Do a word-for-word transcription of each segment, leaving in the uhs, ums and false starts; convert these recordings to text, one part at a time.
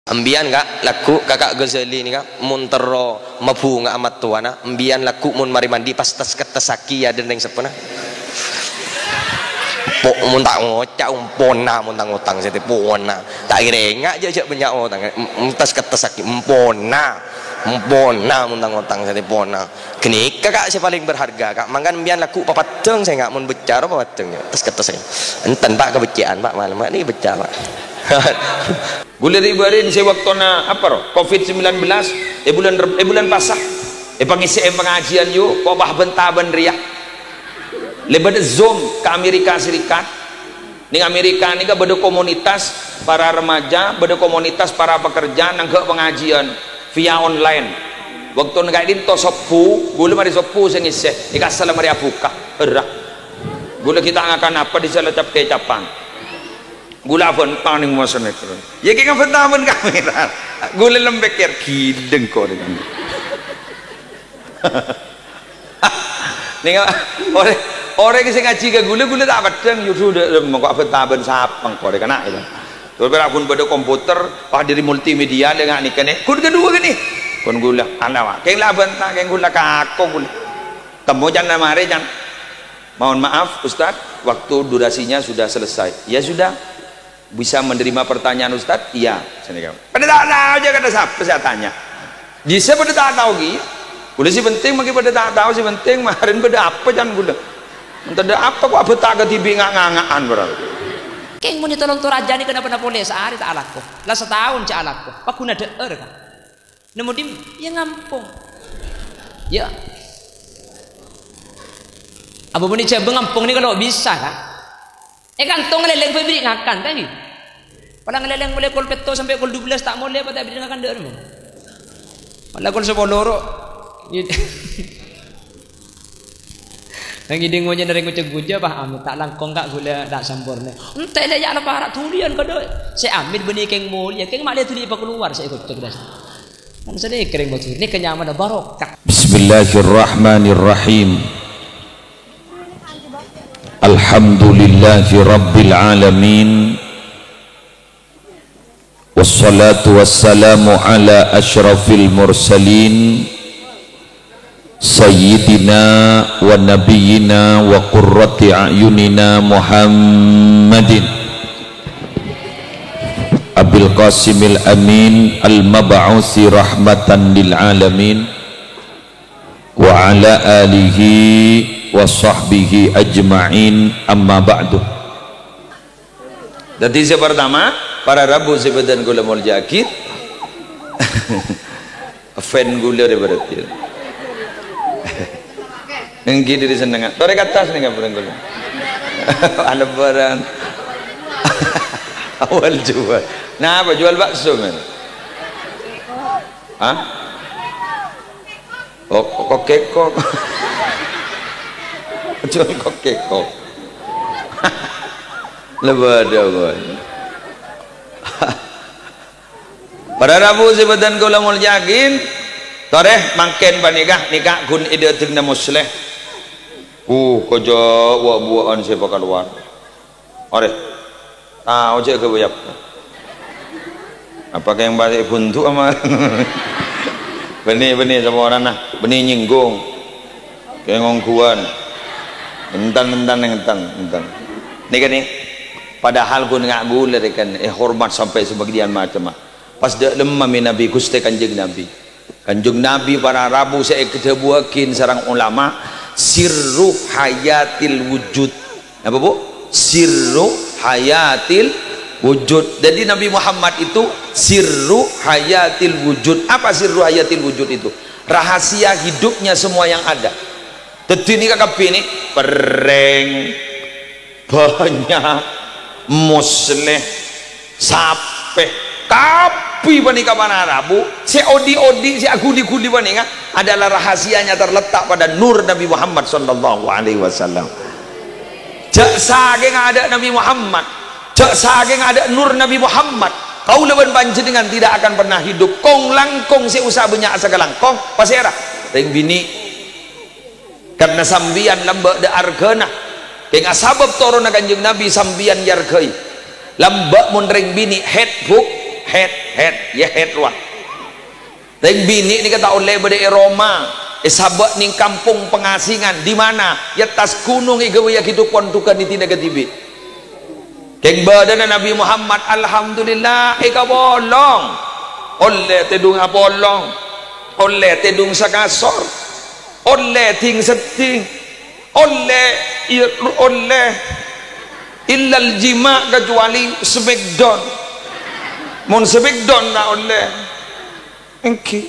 Embiyan, Ka', lagghu' Kaka' Ghazali nèka, mon terro mabhunga'a mattowana, embiyan lagghu' mon marè mandi pas tes-kettessaghi ya dendeng seppona. Po-, mon ta' ngoca', empona mon tang otang sè tepona. Ta' kèra enga' jâ', jâ' bânnya' otang. Em-, em-, tes-kettessaghi, empona. Empona mon tang otang sè tepona. Ghânèka, Ka', sè palèng berharga, Ka'. Mangkana embiyan lagghu' papeddhâng sè enga' mon becca ro papeddhâng, ya. Tes-kettessaghi. Enten, Pak, kabhecce'an, Pak, malem. Nè' becca, Pak. Ghulâ ri'-bâri'na sè bâktona apa, ro? Covid sembilan belas, è bulân Reb-, è bulân Pasa, èpangèssè'è pangajiân, yu, kobâ bân-tabân rèya. Lèbât Zoom ka Amerika Serikat. Nèng Amerika nèka bâdâ komunitas para remaja, bâdâ komunitas para pekerja nangghâ' pangajiân via online. Bâktona ka'dinto sobbhu, ghulâ marè sobbhu sè ngèssè, è kassella marè abhuka, herra. Ghulâ ghi' ta' ngakan apa, dissa' la cap-kècapan. Ghulâ abhânta nèng masa nèka. Ya, kèng abhânta bân kamera. Ghulâ lem pèkkèr, "Ghilâ engko' nèka." Nèng orèng, orèng sè ngajhi ka ghulâ, ghulâ ta' peddhâng, "Yu, dhu, dhu, dhu, engko' abhânta bân sapa engko' rè kana'," gitu. Terros pèra' ghun bâdâ komputer, wah, dâri multimedia lè nga' nèka nè. Ghun kaduwâ ghânèka. Ghun ghulâ, "Alawa, kèng la abhânta, kèng ghulâ kako ghulâ." Temmo can marè, can. "Mohon maaf, Ustaz, waktu durasinya sudah selesai." "Ya sudah, bisa menerima pertanyaan Ustaz?" "Iya." Sanèka. Padâ ta' tao jâ' ka sapa sè atanya. Dissa' padâ ta' tao ghi. Ghulâ sè penting mangkè padâ ta' tao, sè penting marèn bâdâ apa can ghulâ. Mon tadâ' apa kok abhânta kadhibi' nga'-nganga'an bârâng. Kèng mon è Tolong Toraja nèka napa-napa polè saarè ta' alako. La sataon jâ' alako. Paghuna dhâ'âr, Ka'. Nemmo dim-, ya ngampong. Ya. Apa bânnè jhâ' ngampong nèka lo' bisa, Ka'? È kantong ngalèlèng bâbiri' ngakan, ta' ghi? Pala ngalèlèng mulai kol pètto' sampè' kol dubellâs ta' molè apa ta' biri' ngakan dhâ'âr, mon? Pala kol sapolo ro. Nang ngèdhing ngonyèna rèng ngocè-ngocè, paham, ta' langkong, Ka', ghulâ ta' samporna. Entè' lè ya' la para' dhuliyân kadhâ'. Sè amin bânnè kèng molja, kèng ma'lè dhuli èpakalowar sè èkocè dhâs. Nang sanèka rèng Madhurâ, nèka nyamana barokah. Bismillahirrahmanirrahim. Alhamdulillahi rabbil alamin. Wassalatu wassalamu ala asyrafil mursalin, sayyidina wa nabiyyina wa qurrati a'yunina Muhammadin Abil Qasimil Amin al-mab'usi rahmatan lil alamin, wa ala alihi wa sahbihi ajma'in, amma ba'du. Dhâddhi sè partama, para rabu sè bâdhân kaulâ molja'aghi. Fan kaulâ rè berarti. Èngghi dhâri sennengnga. Torè ka attas nèng kabbhi kaulâ. Alebbaran. Awal jual. Napa jual bakso, men? Hah? Oh, kok kekok. Jual kok kekok. Lebada, boy. Para rabu sè bâdhân kaulâ molja'aghi, torè mangkèn panèka, nèka ghun è dhâtengngà Musleh. Uh, kajâ' wa'-buwa'an sè pakalowar. Orè. Ah, ojhâ' ghâbây apa? Apa kèng pasè buntu ama? Bânnè, bânnè, saporana. Bânnè nyèngghung. Kèng ongghuwân. Enten, enten, enten, enten. Nèka nè. Padahal ghun nga' ghulâ rèken, eh, hormat sampè' sabâgiyân macemma. Pas dâ' lemma mè' Nabi, Ghustè Kanjeng Nabi. Kanjeng Nabi para rabu sè èkadhâbuwâghi sareng ulama, sirru hayatil wujud. Napa, Bu? Sirru hayatil wujud. Jadi Nabi Muhammad itu sirru hayatil wujud. Apa sirru hayatil wujud itu? Rahasia hidupnya semua yang ada. Dhâddhi nèka kabbhi nè, perrèng, bânnya', Musleh, sapè, kabbhi panèka para rabu, sè odi'-odi', sè aghuli-ghuli panèka adalah rahasianya terletak pada nur Nabi Muhammad sallallahu alaihi wasallam. Jâ' sakèng adâ' Nabi Muhammad, jâ' sakèng adâ' nur Nabi Muhammad, kaulâ bân panjhennengngan tidak akan pernah hidup. Kong-langkong sè usaha bânnya' sakalangkong, pasèra? Rèng binè'. Karna sampèyan lambâ' dâ' arghâna. Kèng asabâb toronna Kanjeng Nabi sampèyan èarghâi. Lambâ' mon rèng binè' haid, Bu, Haid, haid, ya haid rowa. Rèng binè' nèka ta' ollè bâdâ è roma, èsabâ' nèng kampong pangasingan. Di mana? È attas ghunong èghâbâyyâghi dhukon-dhukon èdina kadhibi'. Kèng bâdâna Nabbhi Muhammad, alhamdulillah, èkapolong. Ollè tèdung apolong. Ollè tèdung sakasor. Ollè dhing-seddhing. Ollè, iyâ, ollè. Illal jima', kecuali smackdown. Mon smackdown ta' ollè. Èngghi.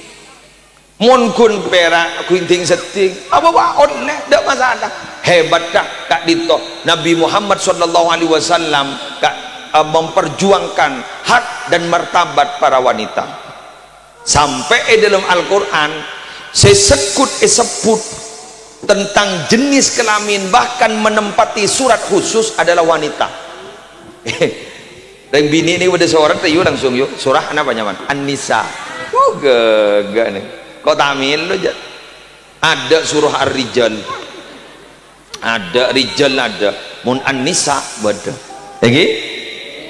Mon ghun pèra', ghun dhing-seddhing, apa, Pak? Ollè, ndak masalah. Hebat dah, ka'dinto. Nabbhi Muhammad sallallahu alaihi wasallam ka-, eh, memperjuangkan hak dan martabat para wanita. Sampè' è dâlem Al-Qur'an, sè segghut èsebbhut tentang jenis kelamin, bahkan menempati surat khusus adalah wanita. Rèng binè' nèko bâdâ sorat, yu, langsung, yu. Surah napa nyamana? An-Nisa. Uh, ghâghâ nè. Ko' Tamil lo, jâ. Adâ' surah Ar-Rijal. Adâ' Rijal adâ'. Mon An-Nisa bâdâ. Èngghi?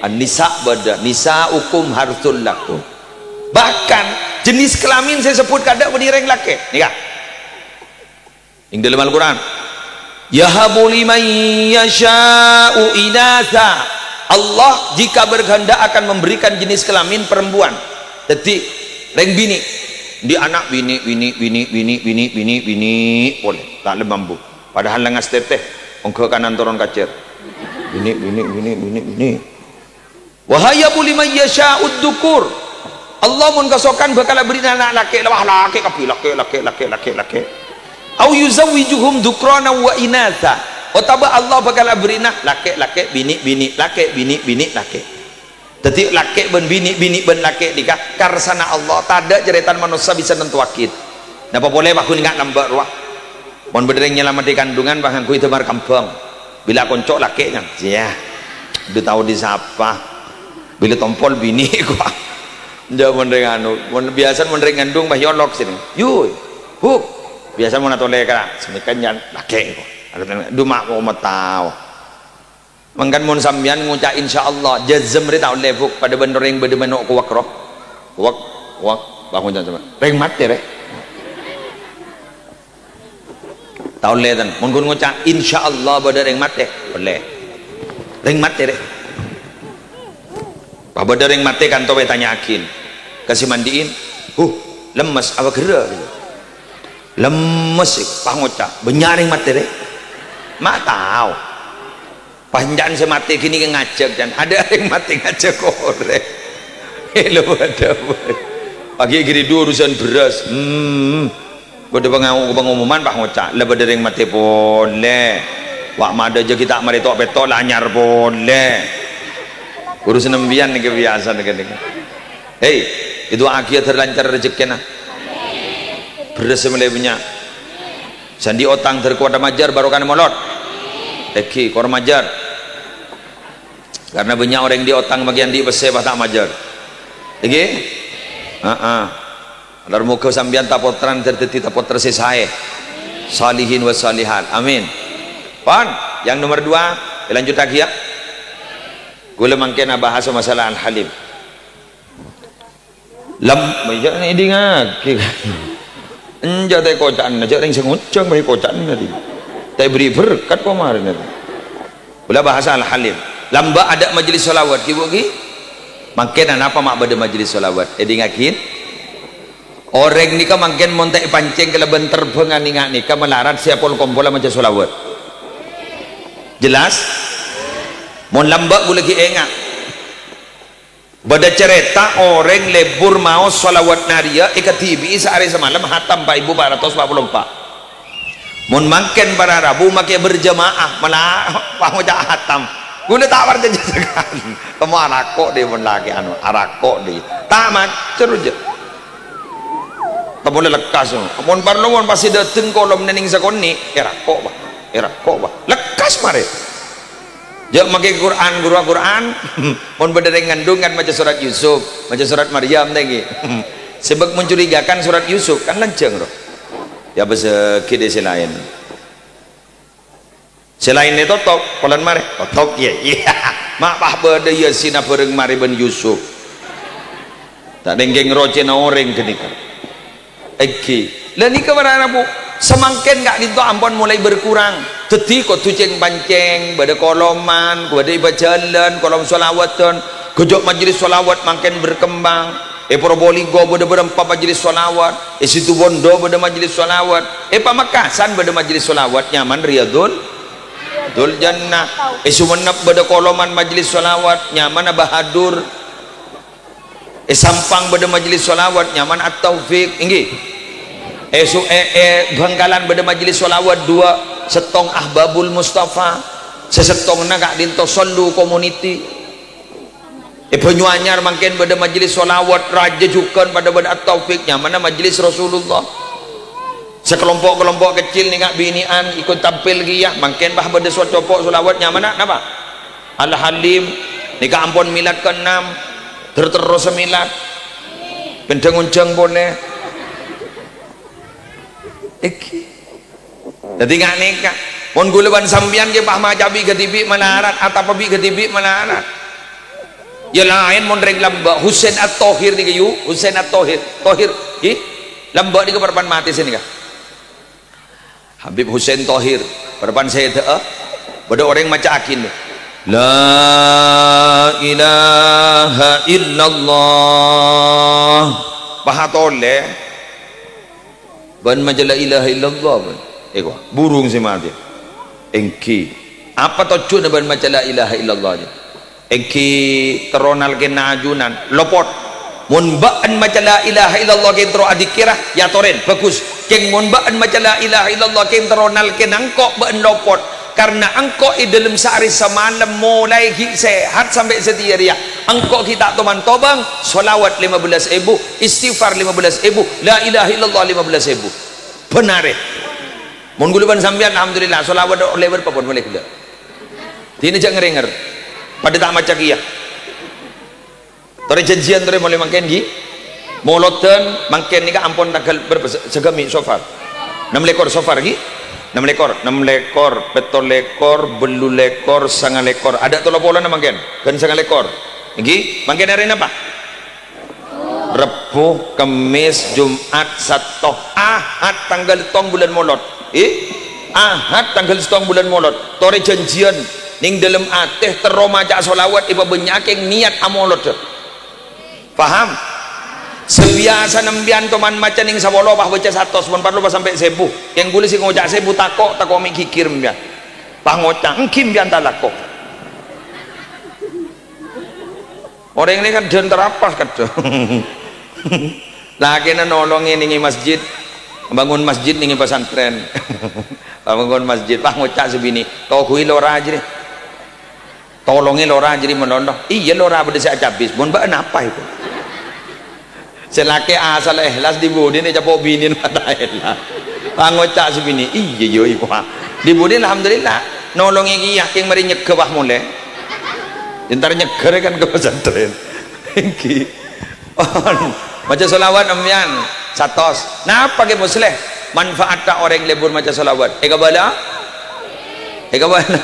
An-Nisa bâdâ. Nisa'ukum hartsul lakum. Bahkan jenis kelamin sè èsebbhut kadâ' bânnè rèng lakè'. Nèka. Ing dalam Al-Quran, "Yahabu liman yasha'u inatha." Allah jika berkehendak akan memberikan jenis kelamin perempuan. Dhâddhi, rèng binè', andi' ana' binè', binè', binè', binè', binè', binè', binè', polè, ta' lem mambu. Padahal lengas tètè, ongghâ kanan toron kacèr. Binè', binè', binè', binè', binè'. "Wa yahabu liman yasha'u dzukur." Allah mon kasokan bhâkal aberri'na ana' lakè', la, wah, lakè' kabbhi, lakè', lakè', lakè', lakè', lakè'. "Au yuzawwijuhum dzukrana wa inatha." Otabâ Allah bhâkal aberri'na lakè', lakè', binè', binè', lakè', binè', binè', lakè'. Dhâddhi lakè' bân binè', binè' bân lakè' nèka karsana Allah, tadâ' carètana manossa bisa nantowaghi. Napa polè paghun nga' lambâ' rowa? Mon bâdâ rèng nyalameddhi kandhungan, pas ngangghuy dâmar kembhâng. Bilâ konco' lakè' nyan, "Yah, du tao disapa." Bilâ tompol binè' kowa. Enjâ' mon rèng anu, mon biyasana mon rèng ngandhung pas nyolok sini. "Yuy, Buk." Biyasana mon atolè ka, sini kan nyan lakè' kowa. Du ma' ko' matao. Mangkana mon sampèyan ngoca' insyaallah, jazm rè ta' ollè, Buk, padâ bân orèng bâdâ mano' kowak rowa. Kowak, kowak, bangun jam sama. Rèng matè rè. Ta' ollè, ten. Mon ghun ngoca', "Insyaallah bâdâ rèng matè." Ollè. Rèng matè, rè. Pas bâdâ rèng matè kanto ètanya'aghin. Ka sè mandi'in, "Huh, lemmes, apa ghârâ?" "Lemmes," pas ngoca', "Bânnya' rèng matè, rè." Ma' tao. Pas enca'na sè matè ghânèka ngajhâk, can. Adâ' rèng matè ngajhâk orèng. Lho, padâ, padâ. Pagi ghi' ri du urusan bherrâs. Hmm. Bâdâ pangau-, pangomoman, pas ngoca', "La bâdâ rèng matè polè." Wa' madâ jâ' ghi' ta' marè to'-pèto' la anyar polè. Urusan sampèyan nèka biyasa nèka, nèka. Hei, èdu'a'aghi adhâr lancar rejekkèna. Bherrâs sè molaè bânnya'. Sè andi' otang dhâr kowata majâr, barokana molod. Èngghi, kor majâr. Karna bânnya' orèng andi' otang makè andi' pèssè pas ta' majâr. Èngghi? Heeh. Malar moghâ sampèyan tapotrana dhâr dhâddhi tapotra sè saè. Salihin wa salihat. Amin. Pon, yang nomor dua, èlanjhuttaghi, yâ. Ghulâ mangkèn abahas masalah Al-Halim. Lem-, jâ' nè èdingngaghi. Enjâ' ta' èkoca'na, jâ' rèng sè ngojhâng bhâi èkoca'na, dhi. Ta' èberri' berkat kok marèna, dhi. Ghulâ bahasa Al-Halim. Lambâ' adâ' majelis shalawat, ghi, Bu, ghi? Mangkèn anapa ma' bâdâ majelis shalawat? Èdingngaghi. Orèng nèka mangkèn mon ta' èpancèng kalabân terbhângnga nènga' nèka malarat sè apol-kompola maca shalawat. Jelas? Mon lambâ' ghulâ ghi' enga'. Bâdâ carèta orèng lebur maos shalawat nariyah èkadhibi'i saarè samalem hatam pa' èbu pa' ratos pa' polo empa'. Mon mangkèn para rabu makè berjamaah, mala pangoca' hatam. Ghulâ ta' parcajâ sakalè. Temo arako' dhi mon lakè anu, arako' dhi. Ta' maca rojâ. Temo lekkas. Mon parlo mon pas sè dâteng kolom nèng sakonè', èrako', Pak. Èrako', Pak. Lekkas marè. Jâ' makè Qur'an, ghuru Qur'an. Mon bâdâ rèng ngandhung kan maca surat Yusuf, maca surat Maryam, ta' èngghi. Sebab mencurigakan surat Yusuf, kan lanjhâng, ro. Ya, bâsaghi dhi sè laèn. Sè laèn ètotop, polana marè. Totop, iyâ, iyâ. Ma' pas bâdâ Yasin abhâreng marè bân Yusuf. Ta' dengkeng rocèna orèng ghânèka. Èngghi. Lah nèka para rabu, samangkèn ka'dinto ampon mulai berkurang. Dhâddhi kodhu cèng-pancèng, bâdâ koloman, bâdâ è pajhâlân, kolom sholawatan. Ghâjâ' majelis sholawat mangkèn berkembang. È Probolinggo bâdâ bârâmpa majelis sholawat. È Situbondo bâdâ majelis sholawat. È Pamekasan bâdâ majelis sholawat, nyamana Riyadul, Riyadul Jannah. È Sumenep bâdâ koloman majelis sholawat, nyamana Bahadur. È Sampang bâdâ majelis sholawat, nyamana At-Taufik, èngghi. È Su-, è, è Bangkalan bâdâ majelis sholawat duwâ', sèttong Ahbabul Mustafa, sè sèttongnga ka'dinto Shallu Community. È Banyuanyar mangkèn bâdâ majelis sholawat rajâ jhughân padâ bân At-Taufik, nyamana Majelis Rasulullah. Sakelompok-kelompok kecil nèka binè'an ikut tampil kèya, mangkèn bâ bâdâ so-, compo' sholawat nyamana napa? Al-Halim, nèka ampon milad keenam, ter-, terros milad. Pendhâng-onjhâng polè. Èngghi. Dhâddhi nga' nèka, mon ghulâ bân sampèyan ghi' pas maca bi' ghâdibi' malarat, atapa bi' ghâdibi' malarat. Ya laèn mon rèng lambâ', Husain At-Thohir nèka, yu, Husain At-Thohir. Thohir, ghi? Lambâ' nèka parappa'na matè sè nèka. Habib Husain Thohir, parappa'na sèdhâ'â, bâdâ orèng maca'aghi, "La ilaha illallah." Pas atolè, bân maca la ilaha illallah, bân. Èko, burung sè matè. Èngghi. Apa tojjhuna bân maca la ilaha illallah, jâ? Èngghi terro nalkèna ajunan, lopot. Mon bâ'na maca la ilaha illallah kèng terro adzikkèra, ya torè, bagus. Kèng mon bâ'na maca la ilaha illallah kèng terro nalkèna engko' bâ'na lopot. Karna engko' è dâlem saarè samalem molaè ghi' sehat sampè' satèya rèya. Engko' ghi' ta' toman tobâng, sholawat lèma bellâs èbu, istighfar lèma bellâs èbu, la ilaha illallah lèma bellâs èbu. Bân arè. Mon ghulâ bân sampèyan, alhamdulillah, sholawat lèbâr pabon molè ghulâ. Dina jhâ' ngèrèngèr. Padâ ta' maca kèya. Torè jhânjhiyân torè molè mangkèn, ghi? Molodhân mangkèn nèka ampon tangghâl bârâmpa sè-, sè ghâmi' Sofar? Ennem lèkor Sofar, ghi? Ennem lèkor, ennem lèkor, pètto lèkor, bâllu lèkor, sanga lèkor. Adâ' tello polona mangkèn, ghân sanga lèkor. Èngghi, mangkèn arè napa? Rebbhu, Kemmès, Jum'at, Satto, Ahad tangghâl sèttong bulân Molod. Eh? Ahad tangghâl sèttong bulân Molod. Torè jhânjhiyân neng dâlem atè terro maca sholawat èpabânnya'aghi niyat amolodhâ. Paham? Sabiyasana sampèyan toman maca neng sapolo pas baca satos, mon parlo pas sampè' sèbu. Kèng ghulâ sè ngoca' sèbu tako', tako' mè' ghighir sampèyan. Pas ngoca', èngghi sampèyan ta' lako. Orèng nèka kan dân tarapas kadhâng. Lakèna nolongè nèng è masjid, bângon masjid nèng è pasantrèn. Bângon masjid, pas ngoca' sè binè', "Toghuwi lora jârèya. Tolongè lora jârèya malolo." "Iyâ lora, bâdâ sè acabis." "Mon bâ'na apa èko?" Sè lakè asal èhlas, dhi-budhina ècapo' binèna ta' èhlas. Pas ngoca' sè binè', "Iyâ, iyâ, èko." Dhi-budhina alhamdulillah, nolongè kèya, kèng marè nyegghâ pas molè. Entar nyegghâ rè kan ka pasantrèn. Èngghi. Pon. Maca sholawat sampèyan satos. Napa Kè Musleh? Manfaatta orèng lebur maca sholawat. Èkabâlâ? Èkabâlâ.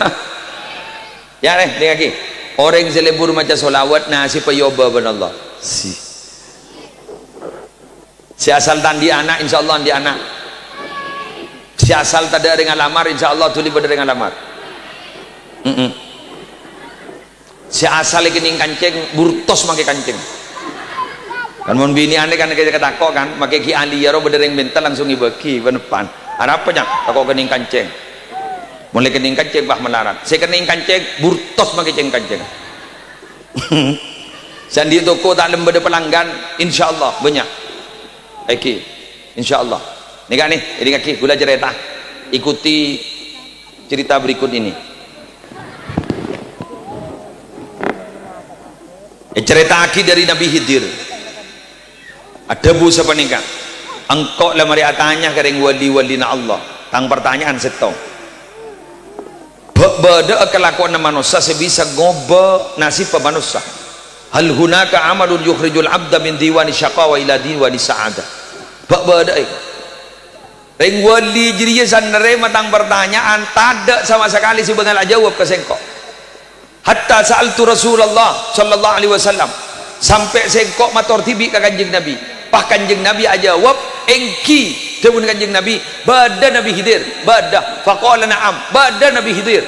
Ya, rè, dengngaghi. Orèng sè lebur maca sholawat, nasibbhâ èobâ bân Allah. Si. Sè asal ta' andi' ana', insyaallah andi' ana'. Sè asal tadâ' rèng alamar, insyaallah dhuli bâdâ rèng alamar. Mm-mm. Sè asal èkennèng kancèng, burtos makè kancèng. Kan mon binè'an kan kèya katako' kan, makè ghi' aliyâ ro bâdâ rèng mènta langsung èbâghi, bân pan. Arapa, Cak? Tako' kennèng kancèng. Mon la kennèng kancèng, bâh malarat. Sè kennèng kancèng, burtos makè cèng-kancèng. Sè andi' toko ta' lem bâdâ pelanggan, insyaallah bânnya'. Èngghi, insyaallah. Nèka nè, èdingngaghi, ghulâ carèta. Ikuti cerita berikut ini. Ècarèta'aghi dâri Nabi Khidir. Adhâbu sapanèka, "Engko' la marè atanya ka rèng wali-walina Allah. Tang partanya'an sèttong. Bâ-, bâdâ'â kalakowanna manossa sè bisa ngobâ nasibbhâ manossa? Hal hunaka amalun yukhrijul abda min diwani syaqawa ila diwani sa'adah?" Bâ-, bâdâ'â. Rèng wali jârèya san narèma tang partanya'an, tadâ' sama sakalè sè bângal ajâwâb ka sèngko'. Hatta sa'altu Rasulullah sallallahu alaihi wasallam. Sampè' sèngko' mator dhibi' ka Kanjeng Nabi. Pas Kanjeng Nabi ajâwâb, "Èngghi," dhâbuna Kanjeng Nabi, "bâdâ Nabi Khidir, bâdâ." Faqala, "Na'am, bâdâ Nabi Khidir.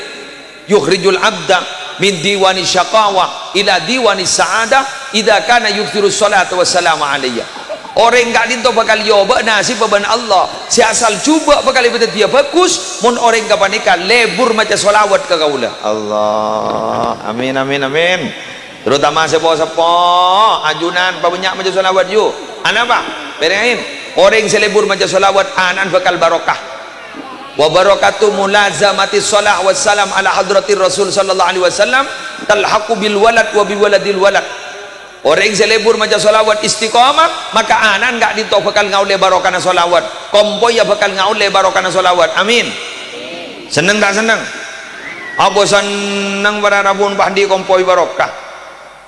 Yukhrijul abda min diwani syaqawa ila diwani sa'adah idza kana yuktsirus shalata wassalama alayya." Orèng ka'dinto bhâkal èobâ' nasibhâ bân Allah, sè asal jhubâ' bhâkal èpadhâddhiyâ bhâghus, mon orèng ghâpanèka lebur maca shalawat ka kaulâ. Allah. Amin, amin, amin. Terutama sepo-sepo, ajunan pabânnya' maca shalawat, yu. Anapa? Pèrèngngaghi. Orèng sè lebur maca shalawat, ana'na bhâkal barokah. "Wa barakatu mulazamati shalah wassalam ala hadratir Rasul sallallahu alaihi wasallam talhaqu bil walad wa bi waladil walad." Orèng sè lebur maca shalawat istiqomah, maka ana'na ka'dinto bhâkal ngaollè barokana shalawat. Kompoyya bhâkal ngaollè barokana shalawat. Amin. Senneng ta' senneng? Apa senneng para rabu mon pas andi' kompoy barokah?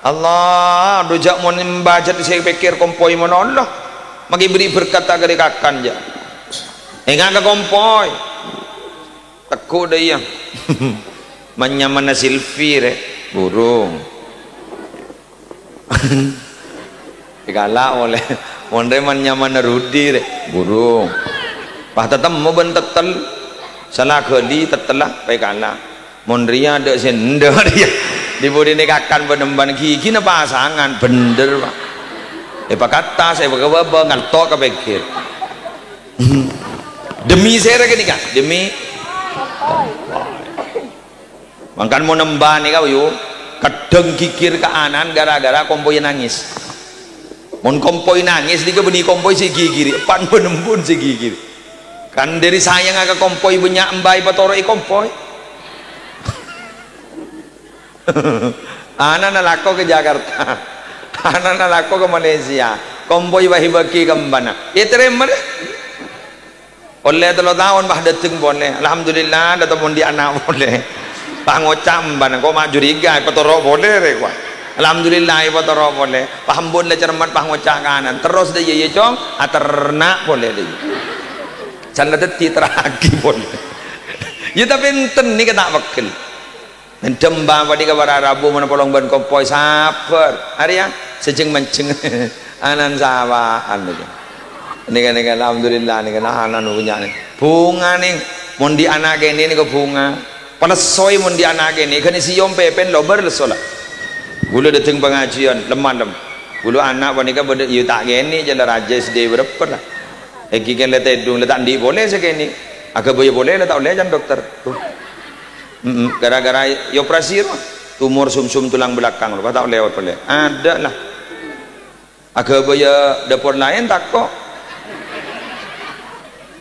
Allah, dhu jhâ' mon bâjât sè pèkkèr kompoy mon Allah. Maghi bherri' berkat ta' karè kakan, jhâ'. Enga' ka kompoy. Tegghu' dâ' iyâ. Man-nyamanna Silvi, rè? Burung. Èkala' polè. Mon rè man-nyamanna Rudi, rè? Burung. Pas tatemmo bân tettel. Sala ghâli tettella, pas èkala'. Mon rèya adâ' sè endâ' rèya. Dhi-budhina kakan bân emban, ghighina pasangan, bhender, Pak. Èpakattas, èpakabâbâ, ngalto' ka pèngghir. Demi sèra ghânèka? Demi Mangkana mon emban nèka, yu, kadhâng ghighir ka ana'na ghârâ-ghârâ kompoyya nangès. Mon kompoy nangès nèka bânnè kompoy sè èghighiri, pan bân embun sè èghighiri. Kan dâri sayangnga ka kompoy bânnya' emba èpatoro'è kompoy. Ana'na lako ka Jakarta. Ana'na lako ka Malaysia. Kompoy pas èbâghi ka embana. Ètarèma, dâ. Ollè tello taon, pas dâteng polè. Alhamdulillah, la tao mon andi' ana' polè. Pas ngoca' embana, ko' ma' curiga, èpatoro' polè rè, kowa. Alhamdulillah, èpatoro' polè. Pas embun la cermet, pas ngoca' ka ana'na. Terros dâ iyâ, iyâ, Cong, aterna' polè dâ iyâ. Can la dâddhi terraghi polè. Yâ, tapè enten nèka ta' pegghel. Endem bâ' panèka para rabu mon apolong bân kompoy, sabbhâr. Arèya, sè jhâng-manjhâng. Ana'na sawa'an nèka. Nèka, nèka, alhamdulillah, nèka, nah, ana'na bânnya' nèka. Bhunga, nèng. Mon andi' ana' kènè' nèka bhunga. Palessoè mon andi' ana' kènè', ghânèka sèyom pèpèn lobâr lesso la. Ghulâ dâteng pangajiân, lem-malem. Ghulâ ana' panèka bâdâ, iyâ ta' kènè', jhâ' la rajâ S D bârâmpa la. Èngghi kèng la tèdung, la ta' andi' polè sè kènè'. Aghâbâyâ polè, la ta' ollè can dokter. Tuh. Mm-mm, gara-gara èoperasi rowa. Tumor sumsum tulang belakang rowa, ta' ollè polè. Adâ' la. Aghâbâyâ dâpor laèn tako'.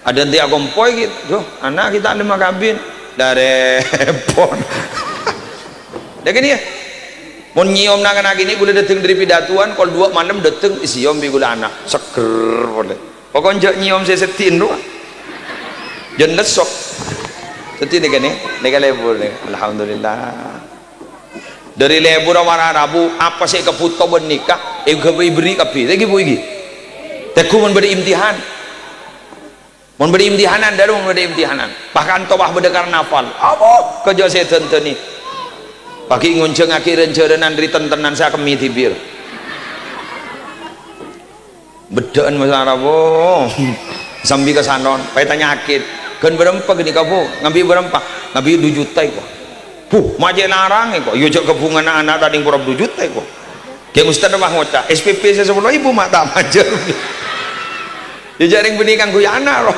Adâ' andi' akompoy ghi', duh, ana' ghi' ta' lem akabin. Dâ rèpot. Dâ' kènè' yâ. Mon nyèyom na'-kana' kènè' ghulâ dâteng dâri pidatowan, kol duwâ' malem dâteng èsèyom bi' ghulâ ana'. Seggher polè. Pokokna jhâ' nyèyom sè seddhi'na rowa. Jhân lesso. Dâddhi nèka nè, nèka lebur nè. Alhamdulillah. Dâri lebur para rabu, apa sè èkabhuto bân nèka, èghâbây èberri' kabbhi. Tèngghi bu èngghi. Tèngghu mon bâdâ imtihan. Mon bâdâ imtihanan, dâru mon bâdâ imtihanan. Bahkan to pas bâdâ karnaval. Apa? Kajâ' sè dândâni. Paghi' ngonjhângaghi rân-jhârânan ri ten-tennan sè akemmè dhibi'. Beddhâ'ân masalah, wo. Sambi ka salon, pas ètanya'aghi, "Ghân bârâmpa ghânèka, Bu? Ngambi' bârâmpa?" "Ngambi' du juta, èko." "Bu, ma' cè' larang, èko." "Iyâ, jhâ' ghâbhungana ana' tadhing pora du juta, èko." Kèng ustad pas ngoca', "S P P sè sapolo èbu ma' ta' majâr." Iyâ, jhâ' rèng bânnè kaangghuy ana', ro.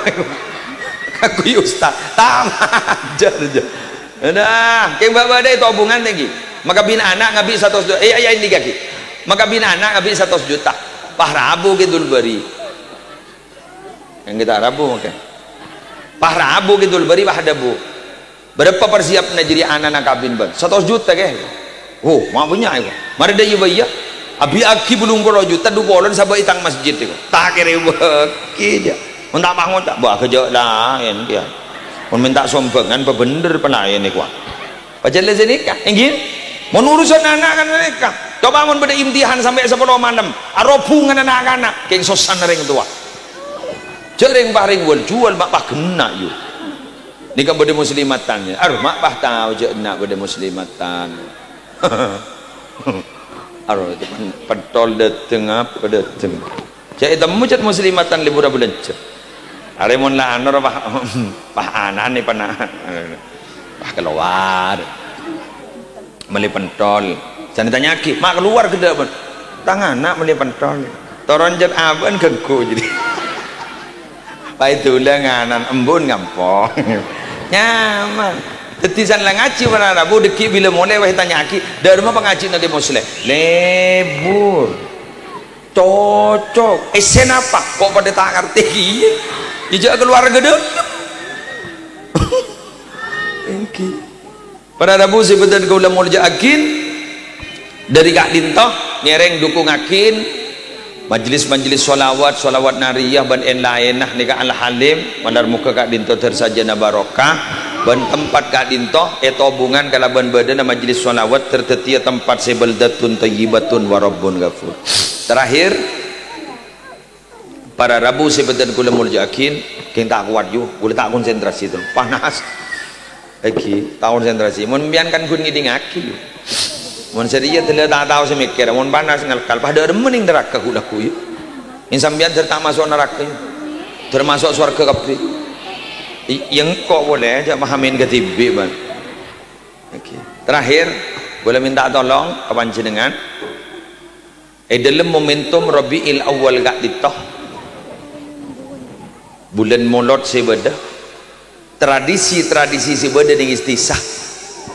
Kaangghuy ustad. Ta' majâr, jhâ'. Nah, kèng bâ'-bâdâ ètobhungan tèngghi. Maka bina ana' ngambi' satos juta. Eh, iyâ, iyâ, èngghi, ghi. Maka bina ana' ngambi' satos juta. Pas rabu Kidul Bâri. Kèng ghi' ta' rabu mangkèn. Pas rabu Kidul Bâri, pas adhâbu, "Bârâmpa parsiyapanna jârèya ana'na kabin bân?" "Satos juta, kè." "Oh, ma' bânnya', èko." "Marè dâ' iyâ bâ iyâ. Abi'aghi bâllung polo juta, du polon sabâ' è tang masjid, èko." Ta' kèrè bâghi, jhâ'. Mon ta' pas ngoca', "Bâ, ghâjâ' laèn, kèya. Mon mènta sombhângan, bâbhendher palaèn, èko." Pajhât la sanèka, èngghi? Mon urusan ana' kan sanèka. Coba mon bâdâ imtihan sampè' sapolo malem, arobhungan na'-kana', kèng sossana rèng towa. Jhâ' rèng-parèng wal-juwal ma' pas ghenna', yu. Nèka bâdâ muslimatan, ya. Arowa ma' pas tao jhâ' enna' bâdâ muslimatan. Aro, itu pen-, pentol dâteng apa dâteng. Jhâ' ètemmo jhât muslimatan lebur abâlânjhâ. Arè mon la anor, wah, wah, ana'na pana-, wah, kalowar. Mellè pentol. Jhâ' ètanya'aghi, "Ma' kalowar ghellâ', Bun?" "Tang ana' mellè pentol." Toron jhât abâ'na ghânggu jârèya. Paèdulâ nganan, embun ngampong. Nyaman. Dhâddhi san la ngajhi para rabu, dhâggi' bilâ molè wah ètanya'aghi, "Dâ'remma pangajhiânna Kè Musleh?" "Lebur." "Cocok. Essèna apa?" "Kok padâ ta' ngartè kèya?" "Yâ jhâ' kalowar ghâdhâ'." Èngghi. Para rabu sè bâdhân kaulâ molja'aghi, dhâri ka'dinto ngèrèng dhukungaghi majelis-majelis sholawat, sholawat nariyah bân èn-laènna nèka Al-Halim, malar moghâ ka'dinto dhâr sajâna barokah, bân tempat ka'dinto ètobungan kalabân bâdâna majelis sholawat dhâr dhâddhiyâ tempat sè baldatun thayyibatun wa rabbun ghafur. Terakhir, para rabu sè bâdhân kaulâ molja'aghi, kèng ta' kowat, yu, kaulâ ta' konsentrasi, terro panas. Èngghi, ta' konsentrasi. Mon sampèyan kan ghun ngèdingaghi, yu. Mon sè rèya dâlâ ta' tao sè mèkkèr, mon panas ngalkal, padâ remma neng naraka ghu-lagghu, yu. Èn sampèyan dhâr ta' maso' naraka, yu. Dhâr maso' sowarghâ kabbhi. I-, yâ engko' polè, jhâ' mahamin kadhibi', bân. Èngghi. Terakhir, kaulâ mènta tolong ka panjhennengngan. È dâlem momentum Rabiul Awal ka'dinto, bulân Molod sè bâdâ, tradisi-tradisi sè bâdâ neng è dhisa,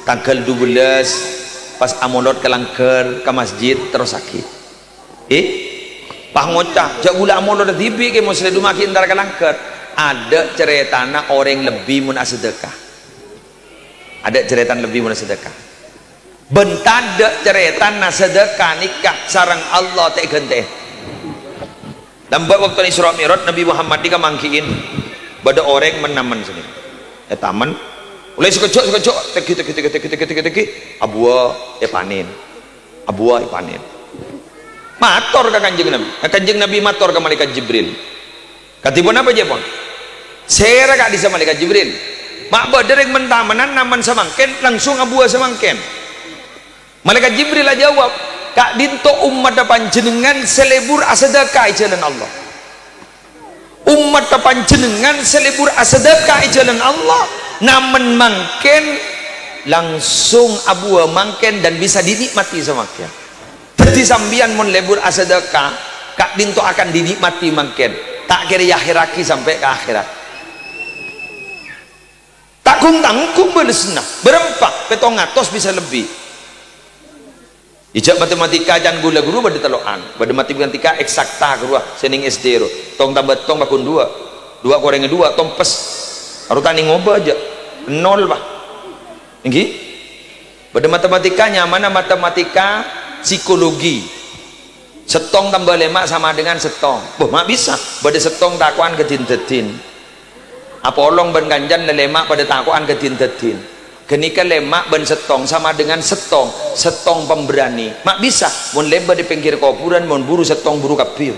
tangghâl dubellâs pas amolod ka langghâr, ka masjid, terrossaghi. Eh, pas ngoca', "Jhâ' ghulâ amolod dhibi', Kè Musleh, dhu maghi entar ka langghâr." Adâ' carètana orèng lebbi mon asadâka. Adâ' carètana lebbi mon asadâka. Bân tadâ' carètana sadâka nèka sareng Allah ta' èghântè'è. Lambâ' bâkto Isra Mi'raj, Nabbhi Muhammad nèka mangghi'i bâdâ orèng men-namen sènè. È tamen. Ollè sakejjhâ', sakejjhâ', tèngghi, tèngghi, tèngghi. Abuwâ èpanèn. Abuwâ èpanèn. Mator ka Kanjeng Nabbhi. Nah, Kanjeng Nabbhi mator ka Malaikat Jibril. Kadhi ponapa, jhâ' pon? Sèra ka'dhissa' Malaikat Jibril? Ma' bâdâ rèng men-tamenan namen samangkèn, langsung abuwâ samangkèn. Malaikat Jibril ajâwâb, "Ka'dinto ommaddhâ panjhennengngan sè lebur asadâka è jhâlân Allah. Ommaddhâ panjhennengngan sè lebur asadâka è jhâlân Allah, namen mangkèn langsung abuwâ mangkèn dan bisa dinikmati samangkèn." Dhâddhi sampèyan mon lebur asadâka, ka'dinto akan dinikmati mangkèn, ta' kèra èakhèrraghi sampè' ka akhèrat. Ta' ghung-tangghung bâlessanna, bârâmpa, pètong atos bisa lebbi. Ijâ matematika can ghulâ ghuru bâdâ tello'an, bâdâ matematika eksakta ghâruwa sè neng S D ro, tong tamba tong pagghun duwâ', duwâ' korèngnga duwâ', tompes. Aro ta' nèng ngobâ jâ', nol, bâh. Èngghi? Bâdâ matematika nyamana matematika psikologi. Sèttong tamba lèma' sama dengan sèttong. Boh, ma' bisa. Bâdâ sèttong tako'an ka din-dâddin. Apolong bân kancana lèma' padâ tako'an ka din-dâddin. Ghânèka lèma' bân sèttong sama dengan sèttong. Sèttong pemberani. Ma' bisa. Mon lèbât è pèngghir kobhurân, mon buru sèttong buru kabbhi.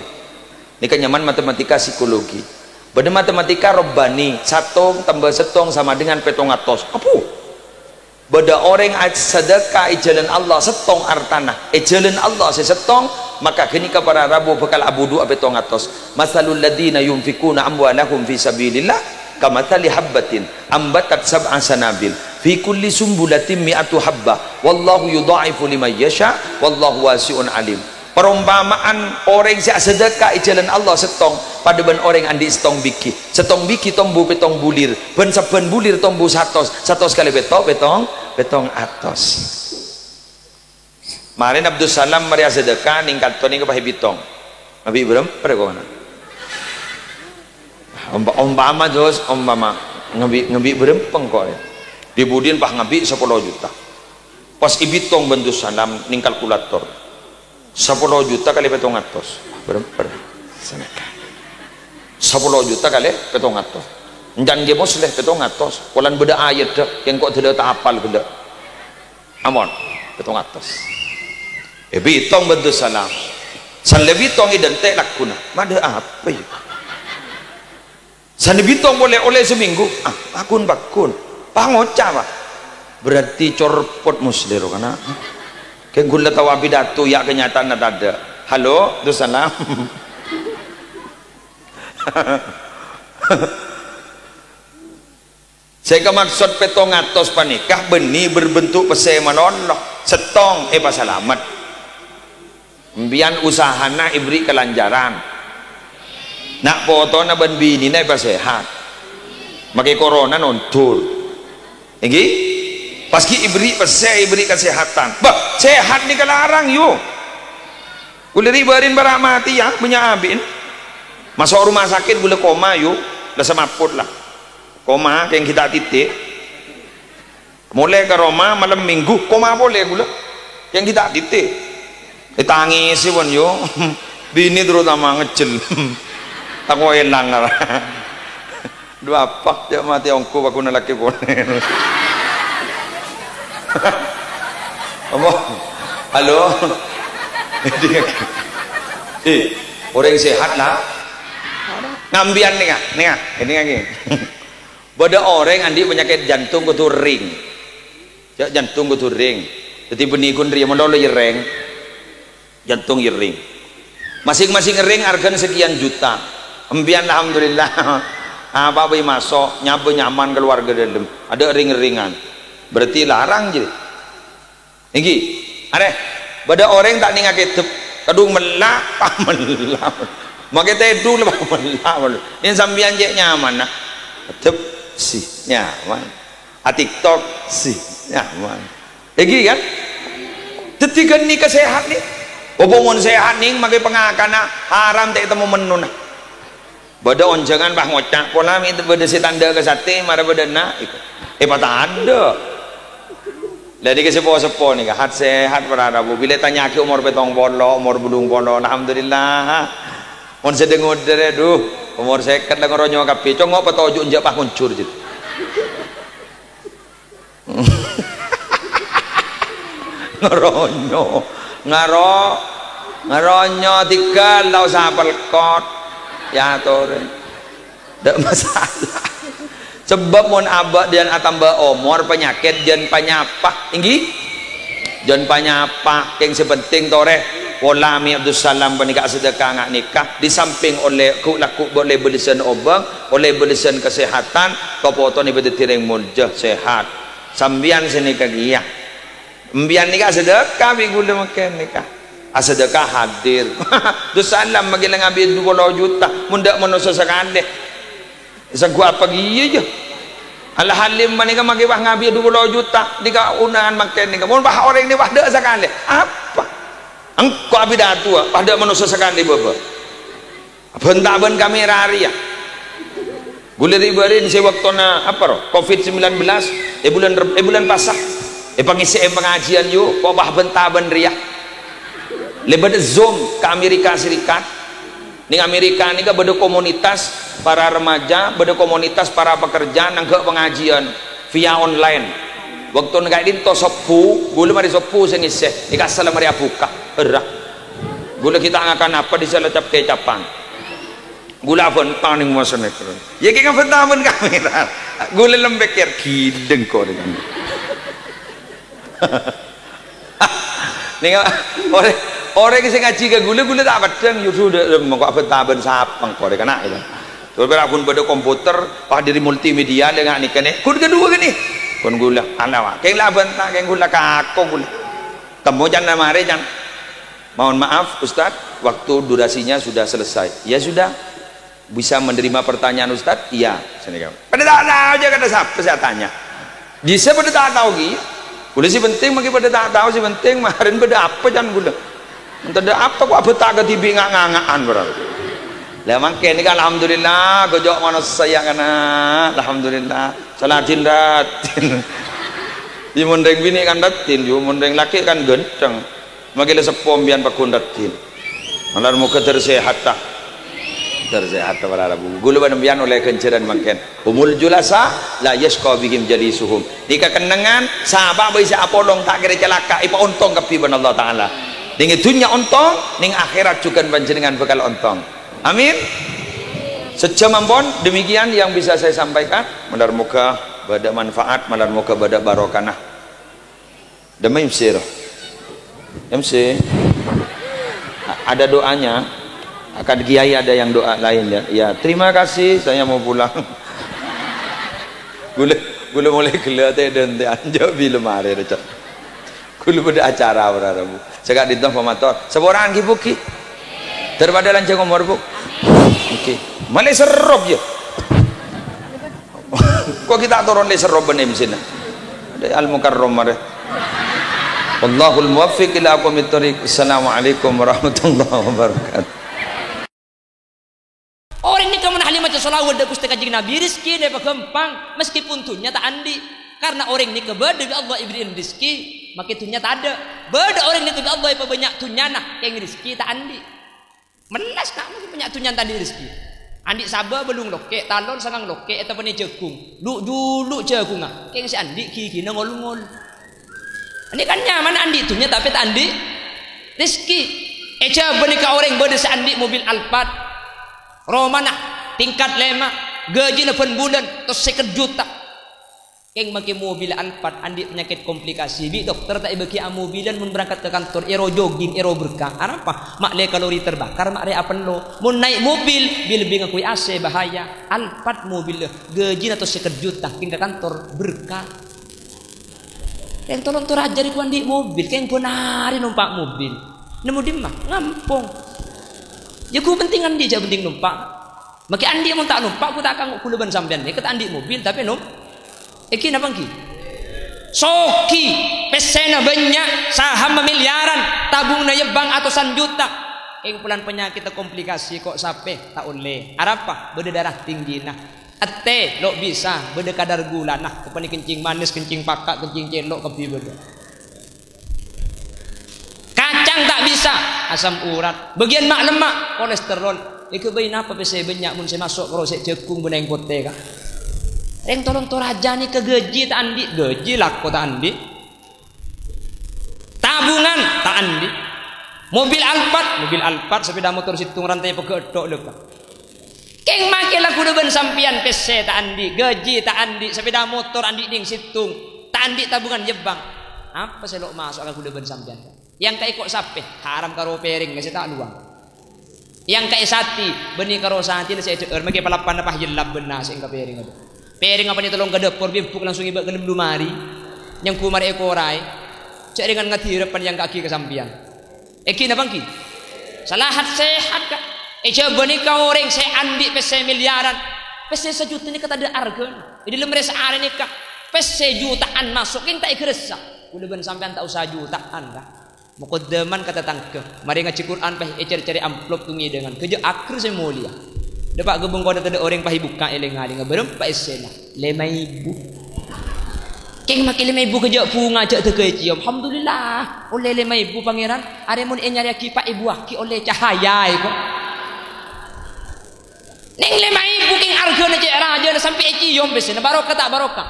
Nèka nyamana matematika psikologi. Bâdâ matematika robbani. Sèttong tamba sèttong sama dengan pètong atos. Apo? Bâdâ orèng asadâka è jhâlân Allah sèttong artana, è jhâlân Allah sè sèttong, maka ghânèka para rabu bhâkal abudhuwâ pètong atos. "Matsalul ladzina yunfiquna amwalahum fi sabilillah kamatsali habbatin ambatat sab'a sanabil fi kulli sumbulatin mi'atu habbah, wallahu yudha'ifu liman yasya, wallahu wasi'un alim." Parompama'an orèng sè asadâka è jhâlân Allah sèttong, padâ bân orèng andi' sèttong bighi. Sèttong bighi tombu pètong bulir, bân sabbhân bulir tombu satos, satos kalè pètto', pètong, pètong atos. Marèna Abdussalam marè asadâka nèng kanto nèng pas èbitong. Ngabi' bârâmpa rè kona? Ompa-, ompama, jos, ompama ngabi', ngabi' bârâmpa engko' rè? Dhi-budhiyân pas ngabi' sapolo juta. Pas èbitong bân Abdussalam nèng kalkulator. Sapolo juta kalè pètong atos. Bârâmpa? Sanèka. Sapolo juta kalè pètong atos. Encan Kè Musleh pètong atos. Polana bâdâ ayaddhâ, kèng ko' dâlâ ta' apal ghellâ'. Ampon, pètong atos. Èbitong bân Abdussalam. San lè bitong èdântè' lagghuna. Madâ apa, yâ? Sanè bitong polè ollè samènggu. Ah, pagghun-pagghun. Pas ngoca', Pak. Berarti corpot Musleh ro kana. Kèng ghulâ tao apidato, ya', kenyataanna tadâ'. Halo, Abdussalam. Sè èkamaksod pèttong atos panèka bânnè berbentuk pèssè malolo, sèttong èpasalamet. Empèyan usahana èberri' kalancaran. Na' potona bân binèna èpasehat. Makè korona nondur. Èngghi? Pas ghi' èberri' pèssè, èberri' kasehatan. Bâh, sehat nèka larang, yu. Ghulâ ri'-bâri'na para' matè, ya, bânnya' abi'na. Maso' rumah sakit ghulâ koma, yu. La samaput, la. Koma, kèng ghi' ta' tètè'. Molè ka roma malem Minggu, koma polè ghulâ. Kèng ghi' ta' tètè'. Ètangèsè, pon, yu. Binè terutama ngejjel. Tako' èlang, ara. Dhu apa, jhâ' matè ongghu, paghuna lakè polè. Apa? Halo? Eh, orèng sehat, la? Ngambiyan nèka, nèka, nèka, nèka. Bâdâ orèng andi' panyakèt jantung kodhu ring. Jhâ' jantung kodhu ring. Dhâddhi bânnè ghun rèya malolo ring. Jantung ring. Masing-masing ring arghâna sekian juta. Empèyan alhamdulillah. Apa bhâi maso', nyabâ nyaman kalowarga dâlem. Adâ' ring-ringan. Berarti larang jârèya. Èngghi. Arè. Bâdâ orèng ta' nènga kèdep. Kadhung mella', pamella'. Makè tèdung, pamella'. Yèn sampèyan cè' nyaman, nah. Kèdep, sih, nyaman. A-TikTok, sih, nyaman. Èngghi, kan? Dhâddhi ghânèka sehat, nè. Apa mon sehat, nèng, makè pangakana haram ta' ètemmo mennona. Bâdâ onjhângan, bâh, ngoca' pola mè' bâdâ sè tandhâ ka satè, mara bâdâ na', èpatandhâ. La, nèka seppo-seppo nèka, hat-sehat para rabu. Bilâ ètanya'aghi omor pèttong polo, omor bâllung polo, alhamdulillah. Mon sè dâ-ngodâ rè, dhu, omor sèket la ngoronyo kabbhi. Congo' patoju' enjâ' pas ngonjhur, jâ. Ngaronyo, ngaro, ngaronyo tigal, ta' osa pelkot. Ya, torè. Ndak masalah. Sebab mon abâ' jân atamba omor, panyakèt jân panyapa. Èngghi? Jân panyapa. Kèng sè penting torè. Pola mè' Abdussalam panèka asadhâka nga' nèka. Di samping ollè ghu-, lagghu' ollè bâlessân obâng, ollè bâlessân kasehatan, kapotowan èpadhâddhi rèng molja, sehat. Sampèyan sè nèka kèya. Empèyan nèka asadhâka bi' ghulâ mangkèn nèka. Asadhâka hadir. Abdussalam maghi la ngabi'â dhu polo juta. Mon dâ' manossa sakalè. Sangghu apa kèya, yâ? Al-Halim panèka maghi pas ngabi'â dhu polo juta. Nèka undangan mangkèn nèka. Mon pas orèng nèka pas dâ' sakalè. Apa? Engko' abidatowa, pas dâ' manossa sakalè bâbâ. Bân-tabân kamera rèya. Ghulâ ri'-bâri'na sè bâktona apa, ro? Covid sembilan belas, è bulân Reb-, è bulân Pasa. Èpangèssè'è pangajiân, yu, kobâ bân-tabân rèya. Lèbât Zoom ka Amerika Serikat. Nèng Amerika nèka bâdâ komunitas para remaja, bâdâ komunitas para pekerja nangghâ' pangajiân via online. Bâktona ka'dinto Sabbhu, ghulâ marè Sabbhu sè ngèssè, nèka asalla marè abhuka. Herra. Ghulâ ghi' ta' ngakan apa, dissa la cap-kècapan. Ghulâ abhânta nèng masa nèka. Yâ, kèng abhânta bân kamera. Ghulâ lem pèkkèr, ghidhâng kok nèng. Nèng orèng, orèng sè ngajhi ka ghulâ, ghulâ ta' peddhâng, yâ sudah, mongko abhânta bân sapa engko' rè kana', yâ. Terros pèra' ghun bâdâ komputer, pas dâri multimedia, lè nga' nèka nè. Ghun kaduwâ ghânèka. Ghun ghulâ, alawa. Kèng la abhânta, kèng ghulâ kako ghulâ. Temmo can la marè, can. Mohon maaf, Ustaz, waktu durasinya sudah selesai. Ya sudah, bisa menerima pertanyaan Ustaz? Iya. Sanèka. Padâ ta' tao jâ' kadhâ' sapa sè atanya. Bisa padâ ta' tao ghi. Ghulâ sè penting maghi padâ ta' tao, sè penting marèn bâdâ apa can ghulâ. Mon tadâ' apa kok abhânta kadhibi' nga'-nganga'an bârâ. Lah mangkèn nèka alhamdulillah, ghâjâ' manossa ya kana. Alhamdulillah. Saladin raddhin. Yâ mon rèng binè' kan raddhin, yâ mon rèng lakè' kan ghântheng. Maghi la seppo empèyan pagghun raddhin. Malar moghâ dâr sehatta. Dâr sehatta para rabu. Ghulâ bân empèyan ollè ghânjhârân mangkèn. Humul julasa la yasyqa bihim jalisuhum. Nèka kennengngan, sapa bhâi sè apolong ta' kèra calaka', èpaontong kabbhi bân Allah Ta'ala. Nèng è dhunnya ontong, nèng akhèrat jhughân panjhennengngan bhâkal ontong. Amin. Sajjhâm ampon, demikian yang bisa saya sampaikan. Malar moghâ bâdâ manfaat, malar moghâ bâdâ barokahna. Dâmma Mesir. M C, a-, ada doanya. Akan kiai ada yang doa lain, ya. Ya, terima kasih, saya mau pulang. Ghulâ, ghulâ molaè ghellâ' tè dântè anjâ' bilâ marè, Cak. Ghulâ bâdâ acara para rabu. Sè ka'dinto pamator. Saporaan ghi, Bu, ghi? Daripada lanjhâng omor, Bu. Oke. Malè serrop, ya. Kok kita turun di serrop bân M C-na? Ada Al-Mukarram marè. Wallahul muwaffiq ila aqwamit thoriq. Assalamualaikum warahmatullahi wabarakatuh. Orèng nèka mon ahli maca shalawat dâ' Ghustè Kanjeng Nabi, rejhekkèna èpaghâmpang, meskipun dhunnya ta' andi'. Karena orèng nèka bâdâ bi' Allah èbherri'in rejhekkè, makè dhunnya tadâ'. Bâdâ orèng nèka bi' Allah èpabânnya' dhunnyana, kèng rejhekkè ta' andi'. Mellas, Ka', mon bânnya' dhunnya ta' andi' rejhekkè. Andi' sabâ bâllung lokè', talon sangang lokè', èteppanè jhâghung. Lu'-julu' jhâghungnga, kèng sè andi' ghighina ngol-ngol. Ini kan nyaman andi' dhunnya tapè ta' andi' rejhekkè. È Jhâbâ nèka orèng bâdâ sè andi' mobil Alphard. Romana tingkat lèma', ghâjina bân bulân tos sèket juta. Kèng makè mobil Alphard andi' panyakèt komplikasi. Bi' dokter ta' èbâghi amobilan mon berangkat ka kantor, èro jogging, èro berkah. Arapa? Ma' lè kalori terbakar, ma' rè apello. Mon naè' mobil, bi' lebbi ngakoy A C, bahaya. Alphard mobil, ghâjina tos sèket juta, kèng ka kantor, berkah. Rèng Tolon Toraja rèko andi' mobil, kèng bân arè nompa' mobil. Nemmo dimma? Ngampong. Jhâ' ghu penting andi', jhâ' penting nompa'. Makè andi' mon ta' nompa', ghu ta' kanggo ghulâ bân sampèyan. Nèka ta' andi' mobil, tapè nom-, èngghi napa èngghi? Soghi, pèssèna bânnya', sahamma milyaran, tabunganna è bank atosan juta. Kèng polana panyakèdda komplikasi, kok sapè ta' ollè. Arapa? Bâdâ darah tinggina. Ètè lo' bisa, bâdâ kadar gulana, èpakènè kencing manis, kencing paka', kencing cèlo' kabbhi bâdâ. Kacang ta' bisa, asam urat. Bâgiyân ma'-lemma', kolesterol. Èghâbây napa pèssè bânnya' mon sè maso' karo sè jhâghung bân èng potè, Ka'? Rèng Tolon Toraja nèka ghâji ta' andi', ghâji lako ta' andi'. Tabungan ta' andi'. Mobil Alphard, mobil Alphard, sepeda motor sèttong rantè pegghâ' ètto' lho, Ka'. Kèng makè la ghulâ bân sampèyan pèssè ta' andi', ghâji ta' andi', sepeda motor andi' nèng sèttong, ta' andi' tabungan è bank. Apa sè lo' maso'a ka ghulâ bân sampèyan? Èyangka'è ko' sapè, haram karo pèrèng sè ta' lowang. Èyangka'è satè, bânnè karo satèna sè èdhâ'âr, makè palappana pas yellap bân nasè' èngka pèrèng, adhu. Pèrèng apanè tolong ka dâpor, bi' èbuk langsung èbâ' ka dâlem lomari. Nyangghu marè èkoraè. Jhâ' rèngan ngadhirâ pan èyangka'aghi ka sampèyan. Èngghi napa èngghi? Salahat sehat, Ka'. È Jhâbâ nèka orèng sè andi' pèssè milyaran. Pèssè sajuta nèka tadâ' arghâna. È dâlem rè-saarè nèka, pèssè juta'an maso', kèng ta' èghâressa. Ghulâ bân sampèyan ta' osa juta'an, Ka'. Mokoddhâman ka tatangghâ. Marè ngajhi Qur'an, pas ècèr-cèrè amplop tong-ngèdhângan. Ghâjâ' aghâr sè molèya. Dâpa' ka bengkona tadâ' orèng pas èbukka' èlèng-ngalènga. Bârâmpa èssèna? Lèma èbu. Kèng makè lèma èbu ghâjâ' bhunga jhâ' dâgâ ècèyom. Alhamdulillah, ollè lèma èbu, Pangèran. Arè mon ènyarèyaghi pa' èbuwaghi ollè cahaya èko. Nèng lèma èbu kèng arghâna cè' rajâna sampè' ècèyom pèssèna. Barokah ta' barokah?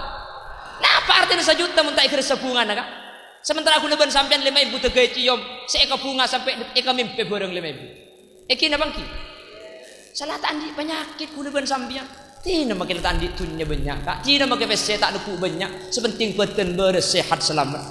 Napa artèna sajuta mon ta' èghâressa bhungana, Ka'? Sementara ghulâ bân sampèyan lèma èbu dâgâ ècèyom, sè èkabhunga sampè' èkamèmpè bhârâng lèma èbu. Èngghi napa èngghi? Sala ta' andi' panyakèt ghulâ bân sampèyan. Dinah makè la ta' andi' dhunnya bânnya', Ka'. Dinah makè pèssè ta' neggu' bânnya'. Sè penting bâdân bârâs, sehat, salamet.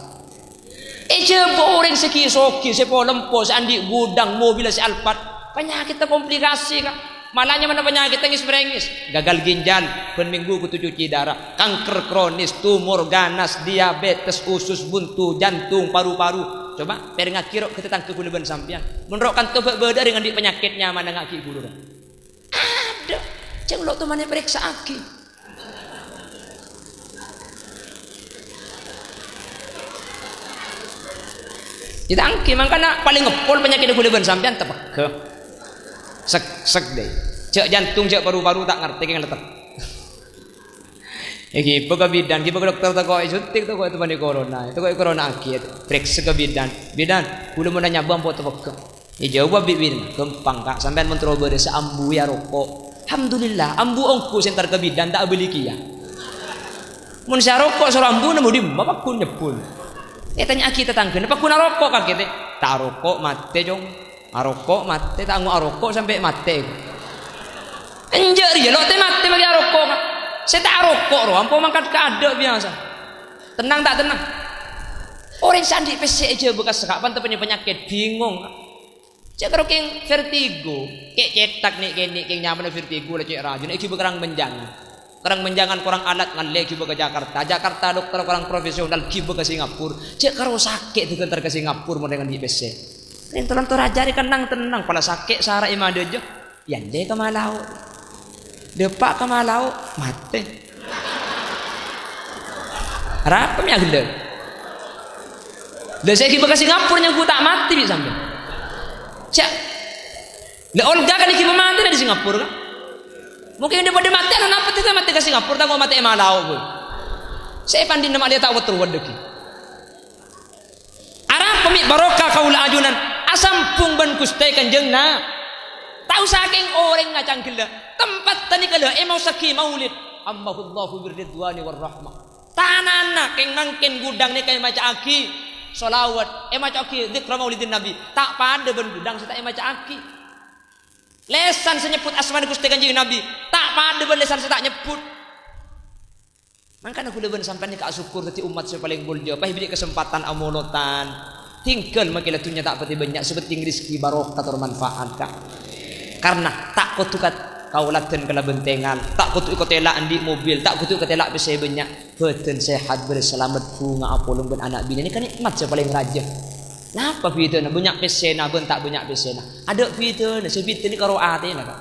È Jhâbâ orèng sè ghi-soghi, sè polempo, sè andi' ghudhâng, mobil sè Alphard. Panyakèdda komplikasi, Ka'. Mala nyamana panyakèdda ngès-mèrèngès. Gagal ginjal, bân mènggu kodhu cuci darah. Kanker kronis, tumor ganas, diabetes, usus buntu, jantung, paru-paru. Coba, pèrèngaghi ro' ka tatangghâ ghulâ bân sampèyan. Mon ro' kanto bâ'-bâdâ orèng andi' panyakèt nyamana ngaghi ghuru ro'. Adâ', jhâng lo' tomanè parèksa'aghi. Ètangghi, mangkana palèng ngèpol panyakèdda ghulâ bân sampèyan tapegghâ. Sek, sek, dè. Jhâ' jantung, jhâ' paru-paru ta' ngartè kèng letter. Èghibâ ka bidan, ghibâ ka dokter, tako' èsuntik, tako' ètomanè corona, tako' ècorona'aghi, parèksa ka bidan. "Bidan, ghulâ mon anyabâ ampo tapegghâ." Èjâwâb bi' bidan, "Ghâmpang, Ka', sampèyan mon terro bârâs sè ambu aroko'." Alhamdulillah, ambu ongghu sè entar ka bidan ta' abâli kèya. Mon sè aroko' soro ambu nemmo dimma pagghun nyebbhul. Ètanya'aghi tatangghâna, "Pagghun aroko', Ka', kètè?" "Ta' aroko', matè, Cong." Aroko' matè, ta' ango' aroko' sampè' matè. Enjâ' rèya lo' tè matè makè aroko', Ka'. Sè ta' aroko' ro, ampo mangkat ka adâ' biyasa. Tennang ta' tennang? Orèng sè andi' pèssè èjâbâ ka sè ka', pantebbhâ panyakèt, bingung. Cè' karo kèng vertigo, kè' cètak nè'-kènè' kèng nyamana vertigo la cè' rajâ, nè' èghibâ kerrang menjangan. Kerrang menjangan, korang alat ngallè èghibâ ka Jakarta. Jakarta dokter korang profesional, ghibâ ka Singapura. Cè' karo sakè' dâghântar ka Singapura mon rèng andi' pèssè. Rèng tolong torajâ rè kennang-tennang, pala sakè' sara è madâjâ. Yâ, andi' ka Malao. Dâpa' ka Malao, matè. Arapa mè' aghellâ'? Lah, sè èghibâ ka Singapura nyangghu ta' matè bi' sampèyan. Cè'. Lah, Olga kan èghibâ matè dâri Singapura, kan? Mungkin dâ-, padâ matè, anu napa ta' matè ka Singapura, ta' kok matè è Malao, Bu. Sè èpandhi' nama lè ta' wetru wadâghi. Arapa mè' barokah kaulâ ajunan asambhung bân Ghustè Kanjeng Na-, tao sakèng orèngnga canggella, tempat tani kala èmaossaghi maulid, ammahullahu birridwani warahmah. Tanana kèng mangkèn ghudhâng nèka èmaca'aghi sholawat, èmaca'aghi dzikra maulidin Nabi, ta' padâ bân ghudhâng sè ta' èmaca'aghi. Lèsan sè nyebbhut asmana Ghustè Kanjeng Nabi, ta' padâ bân lèsan sè ta' nyebbhut. Mangkana kaulâ bân sampèyan nèka asokkor dhâddhi ommat sè palèng molja, pas èberri' kasempadhân amolodhân. Tinggal makè la dhunnya ta' patè bânnya', sè pentèng rejhekkè barokah tor manfaat, Ka'. Karna ta' kodhu kat-, kaoladhân kalabân tèngal, ta' kodhu èkotèla' andi' mobil, ta' kodhu èkotèla' pèssè bânnya'. Bhâdhân sehat, bârâs salamet, bhunga apolong bân ana' binè nèka nè'mat sè palèng rajâ. Napa bhidhâna bânnya' pèssèna bân ta' bânnya' pèssèna? Adâ' bhidhâna, sè bhidhâ nèka karo atèna, Ka'.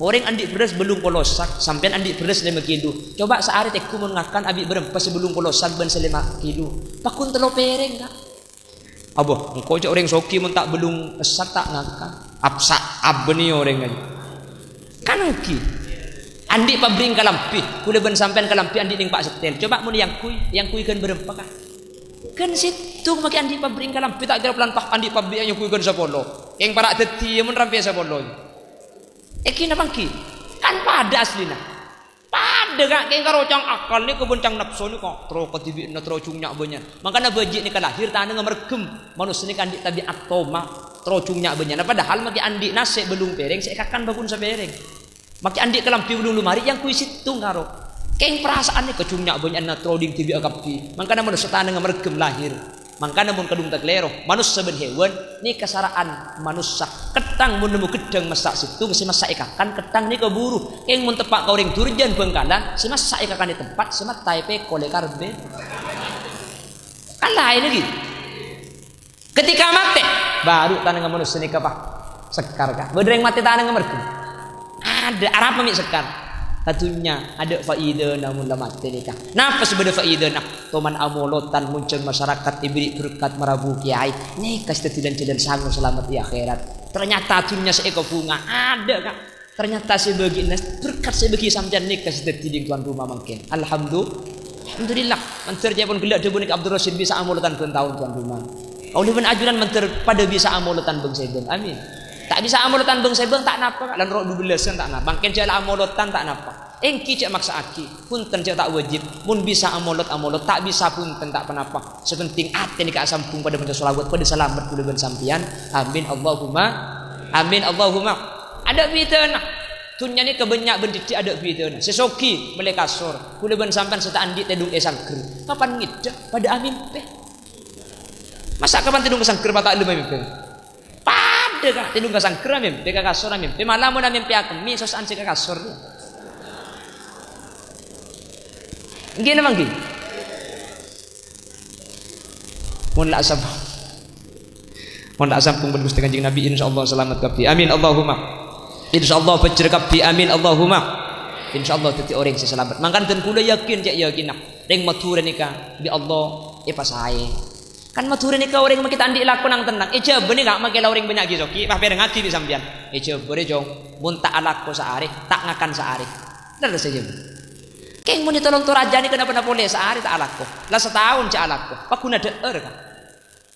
Orèng andi' bherrâs bâllung polo sak, sampèyan andi' bherrâs lèma kilo. Coba' saarè tèngghu mon ngakan abi' bârâmpa sè bâllung polo sak bân sè lèma kilo. Pagghun tello pèrèng, Ka'. Abâ, engko' jâ' orèng soghi mon ta' bâllung sak ta' ngakan. Apsa, abâ nè orèng aja. Kan ènggi. Andi' pabrik kalambhi, kaulâ bân sampèyan kalambhi andi' nèng pa' settèl. Coba' mon èyangghuy, èyangghuy ghân bârâmpa, Ka'? Ghân sèttong makè andi' pabrik kalambhi, ta' kèra polan pa-, andi' pabrik èyangghuy ghân sapolo. Kèng para' dhâddhiyâ mon rampè sapolo. Ènggi napa ènggi? Kan padâ aslina. Padâ, Ka', kèng karo cang akal nèka bân cang napso nèka, terro kadhibi'na, terro jhung nya'-bânnya'. Mangkana bâji' nèka lahir tanangnga marghâm. Manossa nèka andi' tabi'at toma, terro jhung nya'-bânnya'. Nah, padahal makè andi' nasè' bâllung pèrèng sè èkakan pagghun sapèrèng. Makè andi' kalambhi bâllung lomarè èyangghuy sèttong karo. Kèng parasa'an nèka jhung nya'-bânnya'na terro dhing dhibi'â kabbhi. Mangkana manossa tanangnga marghâm lahir. Mangkana mon kadhung takalèro, manossa bân hèwan nèka sara'an manossa. Ketthang mon nemmo ghedhâng massa' sèttong, sè massa' èkakan ketthang nèka buru. Kèng mon teppa' ka orèng Durjan Bhângkalan, sè massa' èkakan è tempat, sè matta èpèkol è karbèn. Kan laèn ghi. Ketika matè, baru tanangnga manossa nèka, Pak, sekkar, Ka'. Bâdâ orèng matè tanangnga marghâm. Adâ', arapa mè' sekkar? Ka dhunnya, adâ' faidana mon la matè nèka. Napa sè bâdâ faidana? Toman amolodhân, monjhâng masyarakat, èberri' berkat marabu kèyaè. Nèka sè dhâddhi lan-jhâlân sango salamet è akhèrat. Ternyata dhunnya sè èkabhunga. Adâ', Ka'. Ternyata sè bâgi'na berkat sè bâgi sampèyan nèka sè dhâddhi dhing tuan rumah mangkèn. Alhamdu-, Alhamdulillah. Mandhâr ca'èpon ghellâ' dhâbuna Ka' Abdul Rasyid bisa amolodhân bân taon tuan rumah. Kaulâ bân ajunan mandhâr padâ bisa amolodhân bâng-sèbâng. Amin. Ta' bisa amolodhân bâng-sèbâng ta' napa, Ka'. Lan ro' dubellâsân ta' napa. Mangkèn jhâ' la amolodhân ta' napa. Ènggi jhâ' maksa'aghi. Bhunten jhâ' ta' wajib. Mon bisa amolod, amolod. Ta' bisa bhunten ta' ponapa. Sè pentèng atè nèka asambhung padâ maca sholawat, padâ salamet kaulâ bân sampèyan. Amin. Allahumma amin. Allahumma. Adâ' bhidhâna. Dhunnya nèka bânnya' bân dhiddhi' adâ' bhidhâna. Sè soghi mellè kasor. Kaulâ bân sampèyan sè ta' andi' tèdung è sangghâr. Kapan ngèdhâ? Padâ amèmpè. Masa' kapan tèdung ka sangghâr pas ta' lem amèmpè? Padâ, Ka'. Tèdung ka sangghâr amèmpè, ka kasor amèmpè. Malah mon amèmpè akemmè, sossa'an sè ka kasor. Ènggi napa ènggi? Mon la asam-, mon la asambhung bân Ghustè Kanjeng Nabi, insyaallah salamet kabbhi. Amin, Allahumma. Insyaallah bhâjjhrâ kabbhi. Amin, Allahumma. Insyaallah dhâddhi orèng sè salamet. Mangkana dân kaulâ yakin, cè' yakinna, rèng Madhurâ nèka bi' Allah èpasaè. Kan Madhurâ nèka orèng makè ta' andi' lako nang-tennang. Èjhâbâ nèka makè la orèng bânnya' ghi-soghi, pas pèrengngaghi bi' sampèyan. Èjhâbâ rè, Cong, mon ta' alako saarè, ta' ngakan saarè. Lerres èjhâbâ. Kèng mon è Tolong Toraja nèka napa-napa polè saarè ta' alako. La sataon jhâ' alako. Paghuna dhâ'âr, Ka'.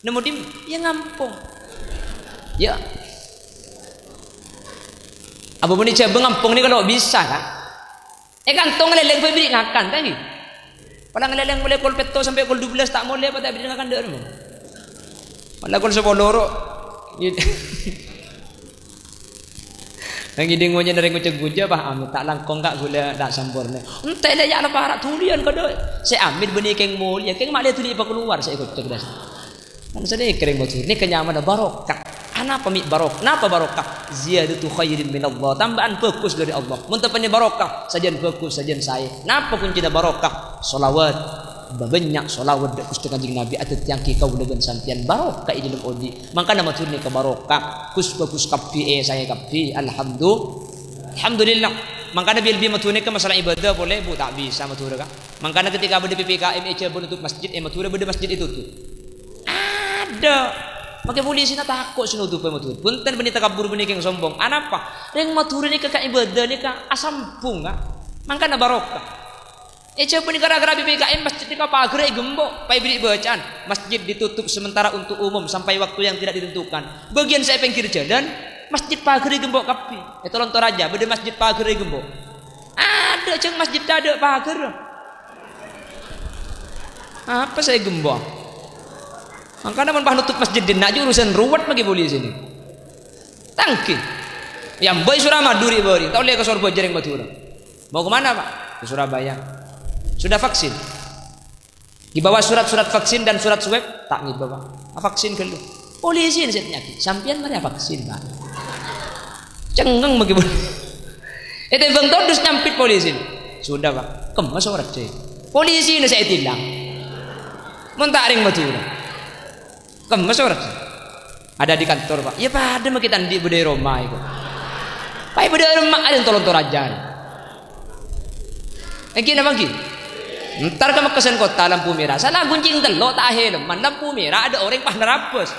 Nemmo dhimma? Yâ ngampong. Yâ. Apa mon èjhâbâ ngampong nèka lo' bisa, Ka'? È kantong ngalèlèng bhâi bâri' ngakan, ta' ènggi? Pala ngalèlèng mulai kol pètto sampè' kol dubellâs ta' molè apa ta' bâri' ngakan dhâ'âr, mon? Pala kol sapolo ro. Nang ngèdhing monyèna rèng ngocèk gujâ, Pak, amit ta' langkong, Ka', ghulâ ta' samporna. Entè' lè ya' la para' dhuliyân kadhâ'. Sè amit bânnè kèng molèya, kèng ma'lè dhuli èpakalowar sè èkocèk dhâ'. Kan sanèka rèng Madhurâ, nèka nyamana barokah. Anapa mè' barok-, napa barokah? Ziyadatu khairin minallah, tambâ'ân bhâghus dâri Allah. Mon tapènè barokah, sajân bhâghus, sajân saè. Napa kuncina barokah? Shalawat. Bâbânnya' shalawat dâ' Ghustè Kanjeng Nabi adhâddhiyâghi kaulâ bân sampèyan barokah è dâlem odi'. Mangkana Madhurâ nèka barokah. Ghus bhâghus kabbhi, è, saè kabbhi. Alhamdu-, Alhamdulillah. Mangkana bilâ bi' Madhurâ nèka masalah ibadah polè, Bu, ta' bisa Madhurâ, ka. Mangkana ketika bâdâ P P K M èjhâbâ nutup masjid, è Madhurâ bâdâ masjid ètutup. Adâ'. Makè polisina tako' sè notobhâ Madhurâ. Bhunten bânnè takabbur bânnè kèng sombong. Anapa? Rèng Madhurâ nèka ka ibadah nèka asambhung, ka. Mangkana barokah. Èjhâbâ nèka ghârâ-ghârâ P P K M masjid nèka paghârrâ ègembok, paèbâghi bâcaan. Masjid ditutup sementara untuk umum sampai waktu yang tidak ditentukan. Bâgiyân sè è pèngghir jhâlân, masjid paghârrâ ègembok kabbhi. È Tolon Toraja bâdâ masjid paghârrâ ègembok. Adâ' jhâng masjid tadâ' paghârrâ. Apa sè ègembok? Mangkana mon pas nutup masjid dinna' jhâ' urusan ruwet makè polisina. Tanggi. Yâ, mbâi Suramadu rè' bâri', ta' ollè ka Sorbhâjâ rèng Madhurâ. Mau ke mana, Pak? Ke Surabaya. Sudah vaksin? Dibawa surat-surat vaksin dan surat swab? Ta' ngibâ, Pak. Avaksin ghâllu. Polisina sè tanya'aghi, "Sampèyan marè avaksin, Pak?" Cengngeng makè pol-, ètèmbhâng todus nyampit polisina. "Sudah, Pak." Kemma sè orèng jâ. Polisina sè ètilang. Mon ta' rèng Madhurâ. Kemma sè orèng jâ. Ada di kantor, Pak. Yâ padâ makè ta' andi' bâdâ è roma, èko. Paè bâdâ è roma, ada Tolon Toraja. Èngghi napa èngghi? Entar ka Mekkasân Kotta lampu mèra. Sala ghun cèng tello' ta' ahèlman, lampu mèra ada orèng pas narabâs.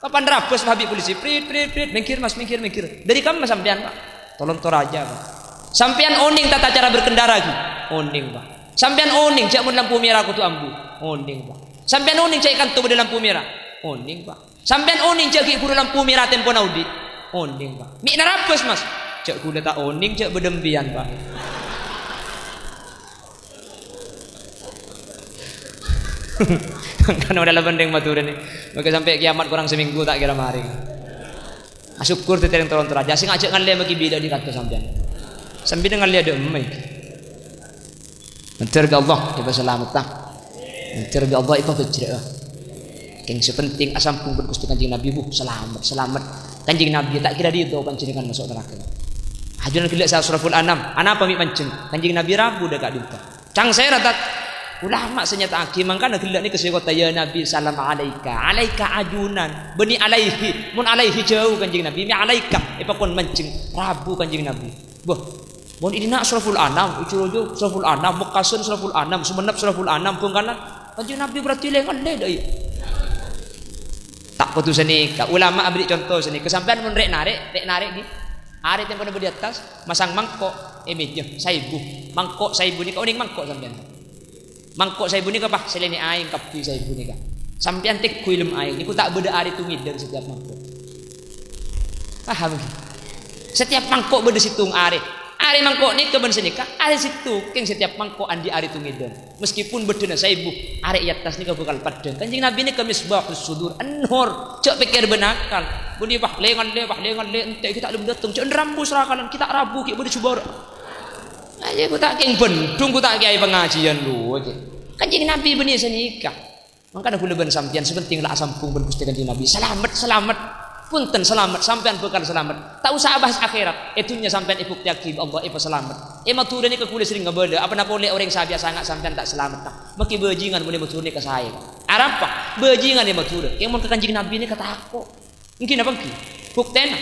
Pas narabâs, Pak, bi' polisi, prit, prit, prit, "Mèngghir, Mas, mèngghir, mèngghir." "Dâri kamma sampèyan, Pak?" "Tolon Toraja, Pak." "Sampèyan onèng tata cara berkendara, ghi?" "Onèng, Pak." "Sampèyan onèng jâ' mon lampu mèra kodhu ambu?" "Onèng, Pak." "Sampèyan onèng jâ' è kanto bâdâ lampu mèra?" "Onèng, Pak." "Sampèyan onèng jâ' ghi' bhuru lampu mèra tempona odi'?" "Onèng, Pak." "Mè' narabâs, Mas?" "Jâ' ghulâ ta' onèng jâ' bâdâ empèyan, Pak." Kan ora la bhândhing Madhurâ nè. Makè sampè' kiamat korang samènggu ta' kèra marè. Asokkor dhâddhi rèng Tolon Toraja. Sè ngajhâk ngallè makè bilâ è kanto sampèyan. Sampèyan ngallè adâ' emmè. Mandhâr bi' Allah èpasalamet, ta? Mandhâr bi' Allah èpabhâjrâ'â. Kèng sè penting asambhung bân Ghustè Kanjeng Nabi, bu, salamet, salamet. Kanjeng Nabi ta' kèra ridho panjhennengngan maso' naraka. Ajunan ghellâ' sa-, Asyraful Anam. Anapa mè' manjheng? Kanjeng Nabi rabu dâ' ka'dinto. Cangserra, ta? Ulama sè nyata'aghi mangkana ghellâ' nèka sè kotta, "Ya Nabi, salam alaika." Alaika ajunan. Bânnè alaihi. Mon alaihi jhâu Kanjeng Nabi, mè' alaika èpakon manjheng. Rabu Kanjeng Nabi. Bâh, mon è dinna' Asyraful Anam, Ujung-ujung Asyraful Anam, Mekkasân Asyraful Anam, Sumenep Asyraful Anam, Bhângkalan, Kanjeng Nabi berarti lè-ngallè dâ' iyâ. Ta' kodhu sanèka, ulama abâri' conto sanèka. Sampèyan mon rè'-narè', rè'-narè' ghi. Arè tempona bâdâ è attas, masang mangko' è mèja, saèbu. Mangko' saèbu nèka onèng mangko' sampèyan. Mangko' saèbu nèka, pas, sè lènè aèng kabbhi saèbu nèka. Sampèyan tèngghu è lem aèng, nèko ta' bâdâ arè tongèdhân setiap mangko'. Paham, ghi? Setiap mangko' bâdâ sèttong arè. Arè mangko' nèka bân sanèka, arè sèttong, kèng setiap mangko' andi' arè tongèdhân. Meskipun bâddhâna saèbu, arè è attas nèka bhâkal paddhâng. Kanjeng Nabi nèka misbahus sudur, an-nur, jhâ' pèkkèr bân akal. Bânnè, pas, lè-ngallè, pas, lè-ngallè, entè' ghi' ta' lem dâteng, jhâ' nrambus rakalan, ghi' ta' rabu ghi' bâdâ jubâr. Ayo, ghu ta' kèng bhendhung, ghu ta' kèyaè pangajiyân lu, oke. Kanjeng Nabi bânnè sanèka. Mangkana ghulâ bân sampèyan sè penting la asambhung bân Ghustè Kanjeng Nabi. Salamet, salamet. Bhunten, salamet. Sampèyan bhâkal salamet. Ta' osa abahas akhèrat. È dhunnya sampèyan èbuktèyaghi bi' Allah èpasalamet. È Madhurâ nèka ghulâ serrèng ngabâlâ. Apana polè orèng sabiyasa nga' sampèyan ta' salamet, ta? Makè bâjingan mon è Madhurâ nèka saè. Arapa? Bâjingan è Madhurâ. Kèng mon ka Kanjeng Nabi nèka tako'. Èngghi napa èngghi? Buktèna.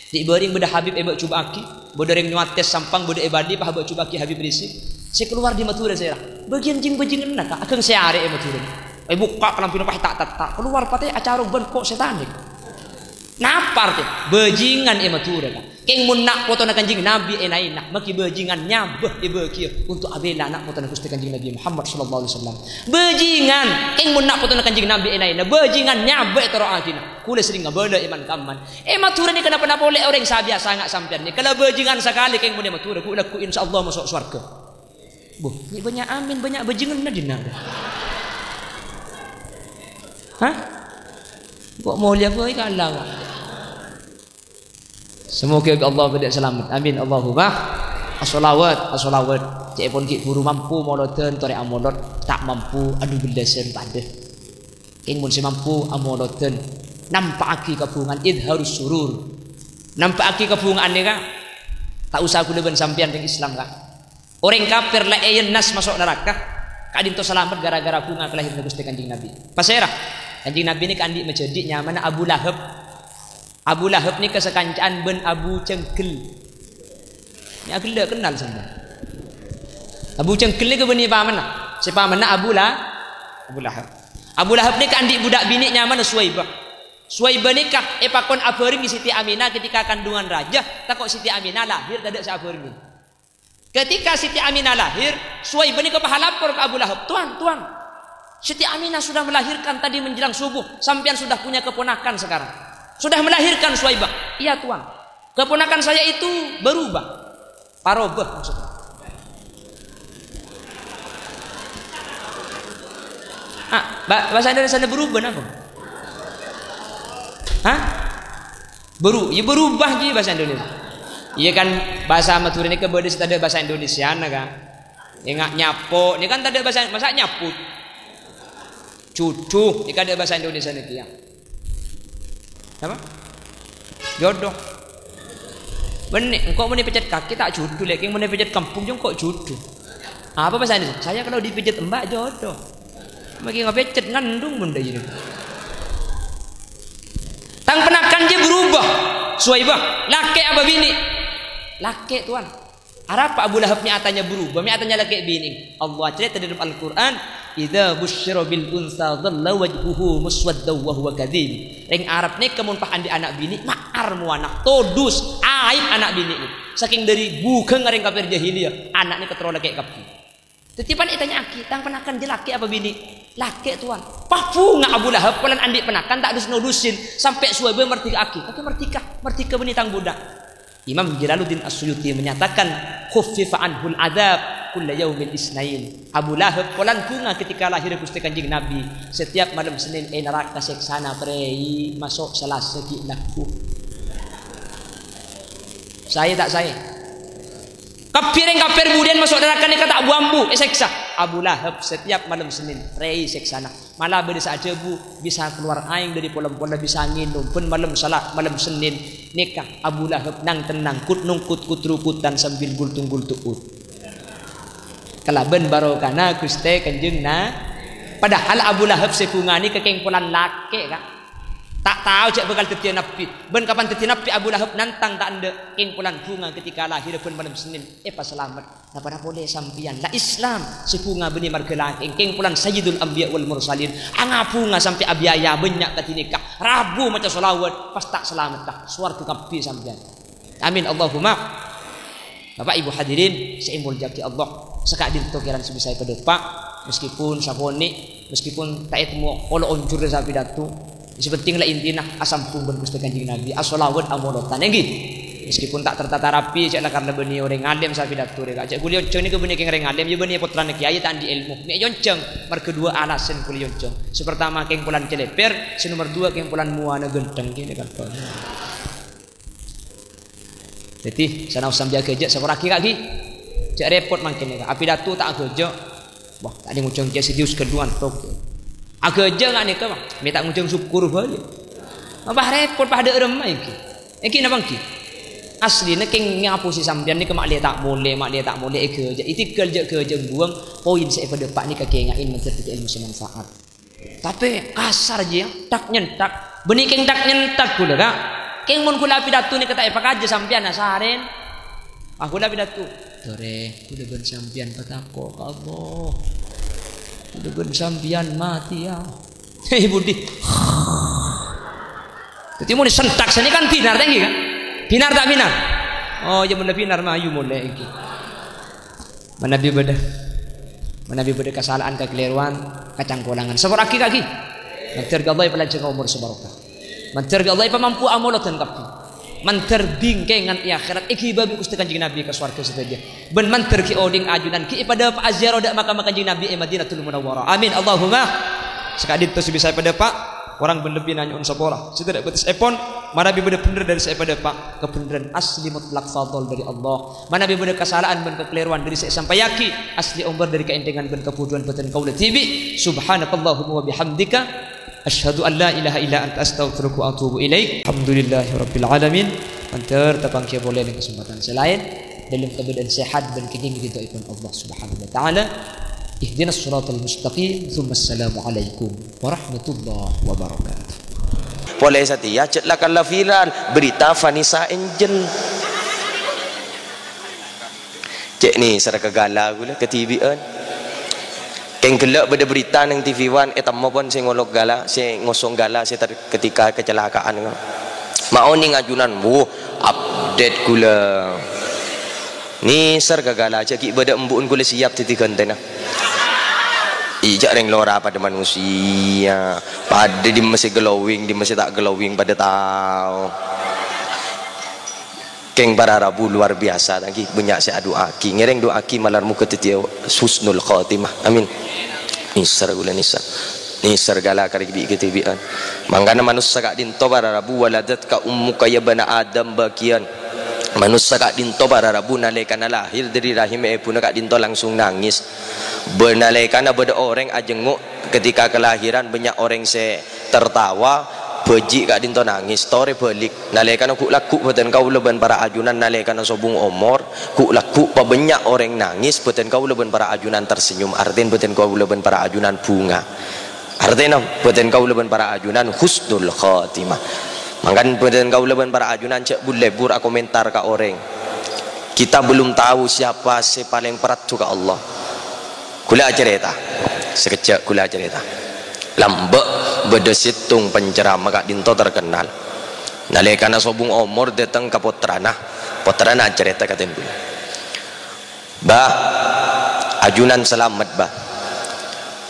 Dhi' bârâng bâdâ Habib èbâ'-jubâ'âghi, bâdâ orèng nyowatès Sampang, bâdâ è Bali, pas èbâ'-jubâ'âghi Habib Rizieq. Sè kalowar dâri Madhurâ sèra? Bâgiyân jing-bâjinganna, Ka', aghâng sè arè è Madhurâ. Èbukka' kalambhina, pas ta'-tatta'. Kalowar patè acarong bân ko' sètan, Ka'. Napa artè? Bâjingan è Madhurâ, Ka'. Kèng mon na' potona Kanjeng Nabi è Naina, makè bâjingan nyabâ èbâghiyâ untuk abhilâ na' potona Ghustè Kanjeng Nabi Muhammad sallallahu alaihi wasallam. Bâjingan, kèng mon na' potona Kanjeng Nabi è Naina, bâjingan nyabâ ètoro'aghina. Ghulâ serrèng ngabâlâ è man-kamman. È Madhurâ nèka napa-napa polè orèng sabiyasa nga' sampèyan nèka. Kala bâjingan sakalè kèng mon è Madhurâ, ghu' lagghu' insyaallah maso' sowarghâ. Bu, nè' bânnya' amin, bânnya' bâjinganna dinna'. Hah? Ko' molja bhâi kala, ko'. Semoga Allah bâdâ salamet. Amin. Allahumma. As-shalawat, as-shalawat. Ca'èpon ghi' bhuru mampu molodhân, torè amolod. Ta' mampu, adu bellâsân padâ. Kèng mon sè mampu amolodhân, nampa'aghi kabhungaan, idharus surur. Nampa'aghi kabhungaan nèka, ta' osa kaulâ bân sampèyan rèng Islam, Ka'. Orèng kafir la èyennas maso' naraka, ka'dinto salamet gara-gara bhunga kalahèranna Ghustè Kanjeng Nabi. Pasèra? Kanjeng Nabi nèka andi' majhâdhi' nyamana Abu Lahab. Abu Lahab nèka sakanca'an bân Abu Janggal. Nèka ghellâ' kennal sampèyan. Abu Janggal nèka bânnè pamanna. Sè pamanna Abu La-, Abu Lahab. Abu Lahab nèka andi' budhâk binè' nyamana Suwaibah. Suwaibah nèka èpakon abhârengngè Siti Aminah ketika kandungan rajâ, tako' Siti Aminah lahir tadâ' sè abhârengngè. Ketika Siti Aminah lahir, Suwaibah nèka pas lapor ka Abu Lahab, "Tuan, Tuan, Siti Aminah sudah melahirkan tadi menjelang subuh, sampèyan sudah punya keponakan sekarang. Sudah melahirkan Suwaibah." "Iya, Tuan. Keponakan saya itu berubah." Parobâ maksudnya. Ah, ba-, bahasa Indonesiana berubah napa? Hah? Beru-, ya berubah ji bahasa Indonesia. Iya kan, bahasa Madura nèka bâdâ sè tadâ' bahasa Indonesiana, Ka'. Ya nga-, nyapo, ini kan tadâ' bahasa, masa nyapo? Cucu, ini kan tadâ' bahasa Indonesia nèka ya. Apa? Jodoh. Bânnè, engko' mon èpècet kakè ta' jodoh, lè, kèng mon èpècet kembhung, jâ' engko' jodoh. Apa bahasa Indonesia? Saya kalau dipijit Mbak jodoh. Mangkèn ngapècet ngandung mon dâ' iyâ. Tang ponakan jâ berubah. Suwaibah, lakè' apa binè'? Lakè', Tuan. Arapa Abu Lahab mè' atanya berubah, mè' atanya lakè' binè'? Allah acarèta dâlem Al-Qur'an, "Idza busyira bil unsa dhalla wajhuhu muswaddan wa huwa kadzim." Rèng Arab nèka mon pas andi' ana' binè', ma'ar mowana, todus, aib ana' binè' nèka. Sakèng dâri bhungana rèng kafir jahiliyah, ana' nèka terro lakè' kabbhi. Dhâddhi pan ètanya'aghi, "Tang ponakan jâ lakè' apa binè'?" "Lakè', Tuan." Pas bhunga Abu Lahab, polana andi' ponakan ta' dus-nodusin, sampè' Suwaibah mardika'aghi. Kakè mardika, mardika bânnè tang budhâk. Imam Jalaluddin As-Suyuti menyatakan, "Khuffifa anhul adzab kulla yaumil isnain." Abu Lahab, polana bhunga ketika lahir Ghustè Kanjeng Nabi, setiap malem Senin è naraka sèksana prèi, maso' Salasa ghi' lagghu. Saè ta' saè? Kabbhi rèng kafir budiyân maso' naraka nèka ta' bu-ambu èsèksa. Abu Lahab setiap malem Senin, rèi sèksana. Mala bâdâ sè adhâbu, bisa kalowar aèng dâri pol-ampolla, bisa ngènom. Bân malem Sala-, malem Senin nèka Abu Lahab nang-tennang, kut-nongkut, kut-rukutan sambil gultung-gultu'ut. Kalabân barokana Ghustè Kanjeng Na-, padahal Abu Lahab sè bhunga nèka kèng polana lakè', Ka'. Ta' tao jâ' bhâkal dhâddhiyâ nabbhi. Bân kapan dhâddhi nabbhi, Abu Lahab nantang ta' endâ'. Kèng polana bhunga ketika lahir bân malem Senin èpasalamet. Napa polè sampèyan la Islam sè bhunga bânnè marghâ lakè', kèng polana Sayyidul Anbiya wal Mursalin. Anga bhunga sampè' abiyaya bânnya' kadhi nèka. Rabu maca shalawat, pas ta' salametta. Sowarghâ kabbhi sampèyan. Amin, Allahumma. Bapak Ibu hadirin sè èmoljâ'aghi Allah, saka'dinto kèran sè bisa èpadâpa', meskipun sakonè', meskipun ta' ètemmo olo onjhur sapidato, sè penting la intina asambhung bân Ghustè Kanjeng Nabi, asholawat, amolodhân, èngghi. Meskipun ta' tertata rapi, jâ' la karna bânnè orèng alim sapidato rèya, jâ' ghulâ onjhâng nèka bânnè kèng orèng alim, ya bânnè pottrana kèyaè ta' andi' èlmo. Mè' èonjhâng, marghâ duwâ alasan ghulâ èonjhâng. Sè partama kèng polana cèlèpèr, sè nomer duwâ kèng polana mowana ghântheng, kènè kan. Dhâddhi, sanaossa bân jâgâ jâ' saporaghi, Ka', ghi. Jâ' rèpot mangkèn, Ka'. Apidato ta' aghâjâ'. Wah, ta' ada ngojhâng kèya serius ghâllu antok. Aghâjâ' nga' nèka, Pak. Mè' ta' ngojhâng sokkor bhâi. Apa rèpot, Pak, dâ' remma èngghi. Èngghi napa èngghi? Aslina kèng ngaposè sampèyan nèka ma'lè ta' molè, ma'lè ta' molè èghâjâ'. Ètèghâl jâ' ghâjâ' buwâng, poin sè èpadâpa' nèka kènga'è mandhâr dhâddhi èlmo sè manfaat. Tapè kasar jiyâ, tak-nyentak. Bânnè kèng tak-nyentak ghulâ, Ka'. Kèng mon ghulâ apidato nèka ta' èpakajâ sampèyan asarèn. Ah, ghulâ apidato. Torè, ghulâ bân sampèyan patako' ka Allah. Ghulâ bân sampèyan matèya. Hei, budi. Dhâddhi mon èsentak sanèka kan bhinar ta' èngghi, Ka'? Bhinar ta' bhinar? Oh, ya mon la bhinar, mayu molè èngghi. Manabi bâdâ, manabi bâdâ kasala'an, kakalèrowan, kacangkolangan, saporaghi, Ka', ghi. Mandhâr bi' Allah èpalanjhâng omor sè barokah. Mandhâr bi' Allah èpamampu amolodhân kabbhi. Mandhâr bingkèngan è akhèrat èghibâ bi' Ghustè Kanjeng Nabi ka sowarghâ sadhâjâ. Bân mandhâr ghi' odhing ajunan ghi' èpadâpa'a ziyarah dâ' makamma Kanjeng Nabi è Madinatul Munawwarah. Amin, Allahumma. Saka'dinto sè bisa èpadâpa', korang bân lebbina nyo'on sapora. Sè tadâ' bâtessèpon, manabi bâdâ bhendher dâri sè èpadâpa', kabhendherrân asli mutlak fadl dâri Allah. Manabi bâdâ kasala'an bân kakalèrowan dâri sè èsampayaghi, asli omor dâri kaèntengan bân kabudhuwân bâdân kaulâ dhibi'. Subhanakallahumma wa bihamdika. Asyhadu an la ilaha illa anta astaghfiruka wa atubu ilaik. Alhamdulillahirabbil alamin. Mandhâr tapanggiyâ polè neng kasempadhân sè laèn. Dâlem kabâdâ'ân sehat bân kèngèng ridhoèpon Allah Subhanahu wa Ta'ala. Ihdinas siratal mustaqim. Tsumma assalamualaikum warahmatullahi wabarakatuh. Polè satèya, jhâ' la kala viral berita Vanessa Angel. Cè' nèser ka ghâlâ ghulâ kadhibi'ân. Kèng ghellâ' bâdâ berita neng T V One, ètemmo pon sè ngolok ghâlâ, sè ngosong ghâlâ, sè ter-, ketika kecelakaan. Ma' onèng ajunan, wuh, update ghulâ. Nèser ka ghâlâ, jhâ' ghi' bâdâ embu'en ghulâ siap dhâddhi ghântèna. Iyâ, jhâ' rèng lora padâ manusia. Padâ dimma sè glowing, dimma sè ta' glowing, padâ tao. Kèng para rabu luar biasa, ta' ghi' bânnya' sè adu'aaghi. Ngèrèng du'aaghi malar moghâ dhâddhiyâ husnul khotimah. Amin. Nèser ghulâ nèser. Nèser ghâlâ karè bi' kadhibi'ân. Mangkana manossa ka'dinto para rabu, "Waladatka ummuka ya bana Adam bakiyan." Manossa ka'dinto para rabu nalèkana lahir dâri rahimma èbhuna ka'dinto langsung nangès. Bân nalèkana bâdâ orèng ajhengngo' ketika kelahiran bânnya' orèng sè tertawa, bhâji' ka'dinto nangès, torè bâlik. Nalèkana ghu'-lagghu' bâdân kaulâ bân para ajunan nalèkana sobung omor, ghu'-lagghu' pabânnya' orèng nangès, bâdân kaulâ bân para ajunan tersenyum, artèna bâdân kaulâ bân para ajunan bhunga. Artèna bâdân kaulâ bân para ajunan husnul khotimah. Mangkana bâdân kaulâ bân para ajunan jhâ' bur-lebur akomentar ka orèng. Kita belum tahu siapa sè palèng paraddu ka Allah. Ghulâ acarèta, sakejjhâ' ghulâ acarèta. Lambâ' bâdâ sèttong panceramah ka'dinto terkenal. Nalèkana sobung omor dâteng ka pottrana, pottrana acarèta ka dhân ghulâ, "Bâ, ajunan salamet, Bâ."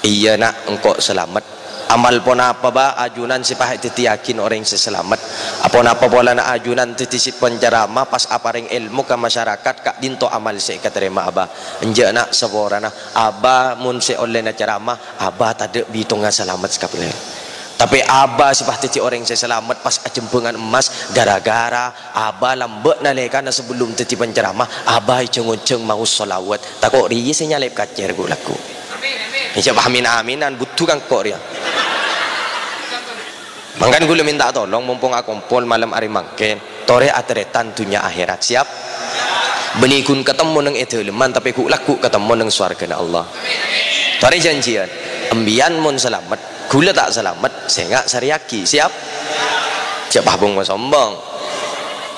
"Iyâ, Na', engko' salamet." "Amal ponapa, Bâ, ajunan sè pas èdhâddhiyâghin orèng sè salamet? Aponapa polana ajunan dhâddhi sè panceramah pas aparèng èlmo ka masyarakat ka'dinto amal sè èkatarèma'a, Bâ?" "Enjâ', Na', saporana. Abâ mon sè ollèna ceramah, Abâ tadâ' bitongnga salamet sakabellâ. Tapè Abâ sè pas dhâddhi orèng sè salamet pas ajembhângan emmas gara-gara Abâ lambâ' nalèkana sabellum dhâddhi panceramah, Abâ èjhâng-onjhâng maos shalawat." Tako' rèya sè nyalèp kacèr ghu'-lagghu'. Èjhâ' paham amin-aminan, budhu kangko' rèya. Mangkana ghulâ mènta tolong, mompong akompol malem arè mangkèn, torè atarètan dhunnya akhèrat. Siap? Bânnè ghun katemmo neng è dâlemman, tapè ghu'-lagghu' katemmo neng sowarghâna Allah. Torè janjiyân, embiyan mon salamet, ghulâ ta' salamet, sènga' sarèyaghi. Siap? Jhâ' pabung sombong.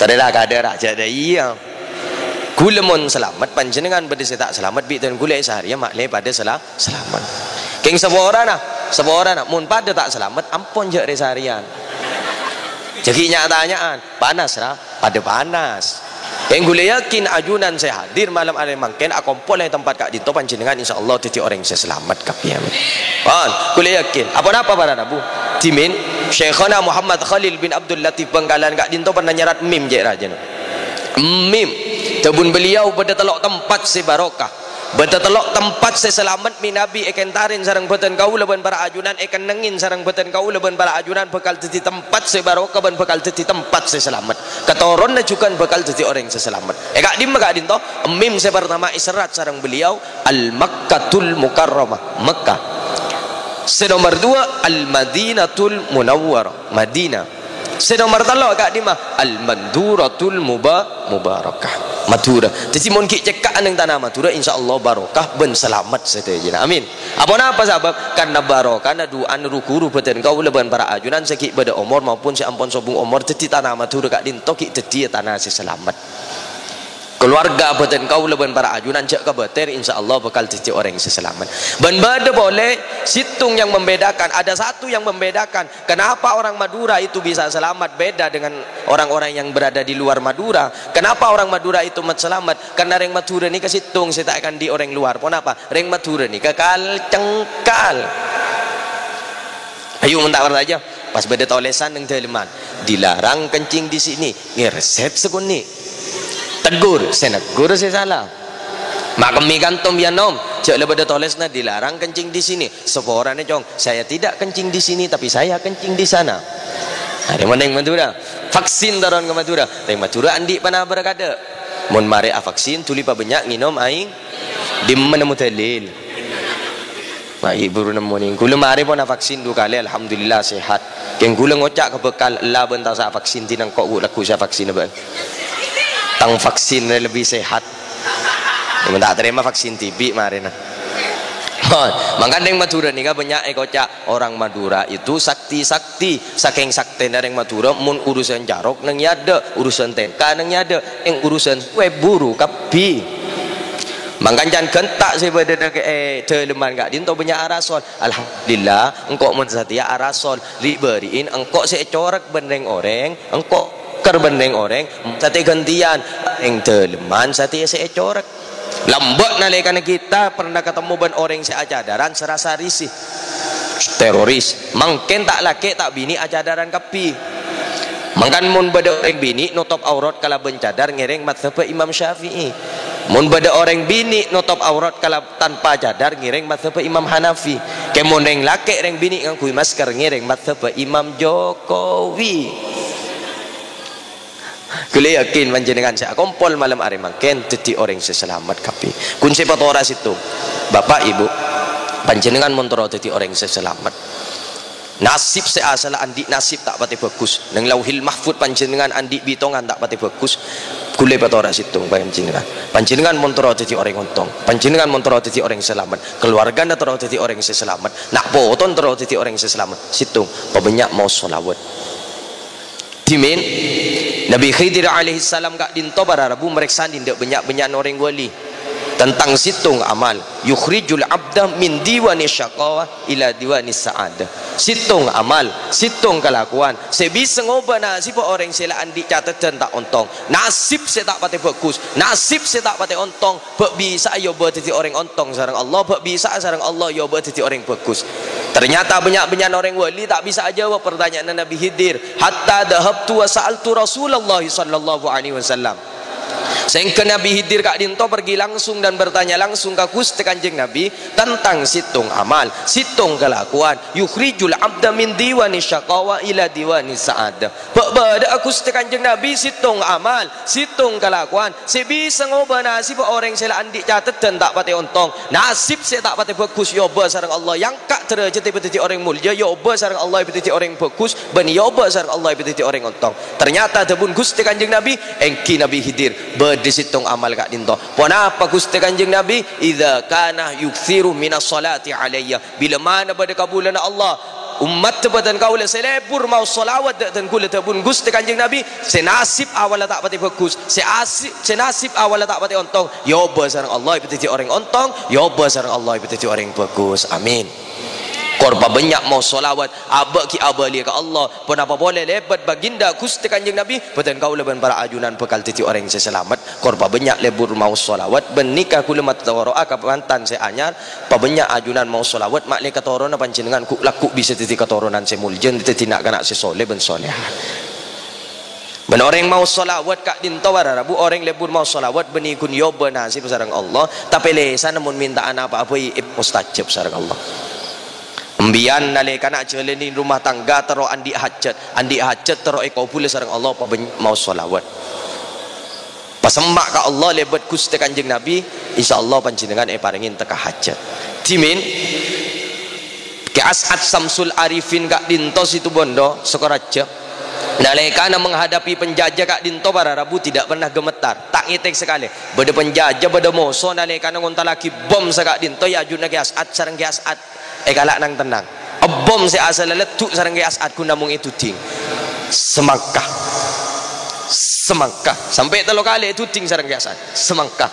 Torè la kadâ' rajâ dâ' iyâ. Ghulâ mon salamet, panjhennengngan bâdâ sè ta' salamet, bi' dhân ghulâ è sarèya ma'lè padâ sala-, salamet. Kèng saporana, saporana, mon padâ ta' salamet, ampon jhâ' rè-sarèyan. Jhâ' ghi' nya'-tanya'an, panas, ra? Padâ panas. Kèng ghulâ yakin ajunan sè hadir malem arè mangkèn akompol è tempat ka'dinto panjhennengngan insyaallah dhâddhi orèng sè salamet kabbhi, amin. Pon, ghulâ yakin. Aponapa para rabu? Dhimèn Syaikhona Muhammad Khalil bin Abdul Latif Bangkalan ka'dinto pernah nyerat mim cè' rajâna. Mim. Dhâbuna beliau bâdâ tello' tempat sè barokah. Bâdâ tello' tempat sè salamet mènabi èkèntarè sareng bâdân kaulâ bân para ajunan, èkennengngè sareng bâdân kaulâ bân para ajunan bhâkal dhâddhi tempat sè barokah bân bhâkal dhâddhi tempat sè salamet. Katoronna jhughân bhâkal dhâddhi orèng sè salamet. È ka'dimma ka'dinto? Mim sè partama èserrat sareng beliau, Al-Makkatul Mukarramah, Mekkah. Sè nomer duwâ', Al-Madinatul Munawwarah, Madinah. Sè nomer tello' ka'dimma? Al-Manduratul Muba-, Mubarakah. Madhurâ. Dhâddhi, mon ghi' cèkka'a neng tana Madhurâ, insyaallah barokah bân salamet sadhâjâna. Amin. Aponapa sabâb? Karna barokana du'ana ru-ghuru bâdân kaulâ bân para ajunan sè ghi' bâdâ omor maupun sè ampon sobung omor. Dhâddhi, tana Madhurâ ka'dinto ghi' dhâddhiyâ tana sè salamet. Kalowarga bâdân kaulâ bân para ajunan jhâ' kabâtèr, insyaallah bhâkal dhâddhi orèng sè salamet. Bân bâdâ polè sèttong yang membedakan, ada satu yang membedakan. Kenapa orang Madura itu bisa selamat beda dengan orang-orang yang berada di luar Madura? Kenapa orang Madura itu mat-, selamat? Karena rèng Madura nèka sèttong sè ta' èkaandi' orèng luar. Ponapa? Rèng Madura nèka kal-, cengkal. Ayo, mon ta' parcajâ. Pas bâdâ tolèsan neng dâlemman, "Dilarang kencing di sini." Ngèrset sakonè'. Tegur, sè neggur sè sala. Ma' kemmè kantom ya nom, jhâ' la bâdâ tolèsanna, "Dilarang kencing di sini." Saporana, Cong, "Saya tidak kencing di sini, tapi saya kencing di sana." Arè mon rèng Madhurâ, vaksin toron ka Madhurâ. Rèng Madhurâ andi' panabârâ kadâ'. Mon marè avaksin, dhuli pabânnya' ngènom aèng. Dimma nemmo dalil? Baik, buru nemmo nèng. Kaulâ marè pon avaksin du kalè, alhamdulillah sehat. Kèng kaulâ ngoca' ka bhâkal, "Ella bân ta' sa vaksin, dina engko' ghu-, lagghu' sa vaksin bân." Tang vaksin lebbi sehat. Mon ta' tarèma vaksin T B marèna. Mangkana rèng Madhurâ nèka bânnya' èkoca', "Orang Madura itu sakti-sakti." Sakèng saktèna rèng Madhurâ, mon urusan carok neng è adâ', urusan tèngka neng è adâ', eng urusan wè buru kabbhi. Mangkana can ghânta sè bâdâ neng è dâlemman ka'dinto bânnya' arasol. Alhamdulillah, engko' mon satèya arasol. Li'-bâri'in engko' sè ècorok bân rèng-orèng, engko' kèr bân rèng-orèng, satèya ghântèyan. Eng dâlemman satèya sè ècorok. Lambâ' nalèkana kita pernah katemmo bân orèng sè acadârân sè rasa risih. Teroris. Mangkèn ta' lakè' ta' binè' acadârân kabbhi. Mangkana mon bâdâ orèng binè' notop aurat kalabân cadâr ngèrèng madzhabbhâ Imam Syafi'i. Mon bâdâ orèng binè' notop aurat kalab-, tanpa cadâr ngèrèng madzhabbhâ Imam Hanafi. Kèng mon rèng lakè' rèng binè' ngangghuy masker ngèrèng madzhabbhâ Imam Jokowi. Kaulâ yakin panjhennengan sè akompol malem arè mangkèn dhâddhi orèng sè salamet kabbhi. Kun sè patora sèttong. Bapa', Ibu, panjhennengan mon terro dhâddhi orèng sè salamet. Nasib sè asalla andi' nasib ta' patè bhâghus. Neng Lauhil Mahfud panjhennengan andi' bitongan ta' patè bhâghus. Kaulâ patora sèttong panjhennengan. Panjhennengan mon terro dhâddhi orèng ontong. Panjhennengan mon terro dhâddhi orèng salamet. Kaluwargana terro dhâddhi orèng sè salamet. Na' poton terro dhâddhi orèng sè salamet. Sèttong, pabânnya' maos shalawat. Dhimèn, Nabi Khidir alaihissalam ka'dinto para rabu marèksanè dâ' bânnya'-bânnya'na orèng wali tentang sèttong amal, yukhrijul abda min diwani syaqawa ila diwani sa'adah. Sèttong amal, sèttong kalakowan sè bisa ngobâ nasibbhâ orèng sè la andi' cateddhân ta' ontong, nasib sè ta' patè bhâghus, nasib sè ta' patè ontong, bâ' bisa'a èobâ dhâddhi orèng ontong sareng Allah, bâ' bisa'a sareng Allah èobâ dhâddhi orèng bhâghus. Ternyata bânnya'-bânnya'na orèng wali ta' bisa ajâwâb partanya'anna Nabi Khidir. Hatta dhahabtu wa sa'altu Rasulullah sallallahu alaihi wasallam. Sehingga Nabi Khidir ka'dinto pergi langsung dan bertanya langsung ka Ghustè Kanjeng Nabi tentang sèttong amal, sèttong kalakowan, yukhrijul abda min diwani syaqawa ila diwani sa'adah. Bâ'-bâdâ'â Ghustè Kanjeng Nabi sèttong amal, sèttong kalakowan sè bisa ngobâ nasibbhâ orèng sè la andi' cateddhân ta' patè ontong. Nasib sè ta' patè bhâghus èobâ sareng Allah, èangka' dârâjhâddhâ èpadhâddhi orèng molja, èobâ sareng Allah èpadhâddhi orèng bhâghus, bân èobâ sareng Allah èpadhâddhi orèng ontong. Ternyata dhâbuna Ghustè Kanjeng Nabi, èngghi Nabi Khidir, bâdâ sèttong amal ka'dinto. Ponapa Ghustè Kanjeng Nabi? Idza kana yuksiru minas shalati alayya. Bilâ mana bâdâ kabulâna Allah, ommaddhâ bhâdhân kaulâ sè lebur maos shalawat dâ', dâ' kaulâ dhâbuna Ghustè Kanjeng Nabi, sè nasib awwalla ta' patè bhâghus, sè asi-, sè nasib awwalla ta' patè ontong, èobâ sareng Allah èpadhâddhi orèng ontong, èobâ sareng Allah èpadhâddhi orèng bhâghus. Amin. Kor pabânnya' maos shalawat, abâ' ghi' abâliyâ ka Allah. Ponapa polè lèbât baginda Ghustè Kanjeng Nabi, bhâdhân kaulâ bân para ajunan bhâkal dhâddhi orèng sè salamet. Kor pabânnya' lebur maos shalawat, bân nèka kaulâ matoro'a ka mantan sè anyar, pabânnya' ajunan maos shalawat, ma'lè katoronna panjhennengan ghu'-, lagghu' bisa dhâddhi katoronan sè molja, dhâddhi na'-kana' sè sholeh bân sholehah. Bân orèng maos shalawat ka'dinto para rabu, orèng lebur maos shalawat bânnè ghun èobâ nasib sareng Allah, tapè lèsanna mon mènta'a napa bhâi èp-, mustajab sareng Allah. Embiyan nalèkana jhâlâni rumah tangga terro andi' hajat, andi' hajat terro èkabhulâ sareng Allah, pabânnya' maos shalawat. Pasemma' ka Allah lèbât Ghustè Kanjeng Nabi, insyaallah panjhennengan èparèngè teka hajat. Dhimèn, Kè As'ad Samsul Arifin ka'dinto Situbondo, Sukorejo. Nalèkana menghadapi penjajah ka'dinto para rabu tidak pernah gemetar, ta' ngètèng sakalè. Bâdâ penjajah, bâdâ moso nalèkana ngontallaghi bom saka'dinto è ajunan Kè As'ad sareng Kè As'ad. Èkala' nang-tennang. Ebbom sè asalla leddhu' sareng Kè As'ad ghun namong èduding. Semangka. Semangka. Sampè' tello kalè èduding sareng Kè As'ad. Semangka.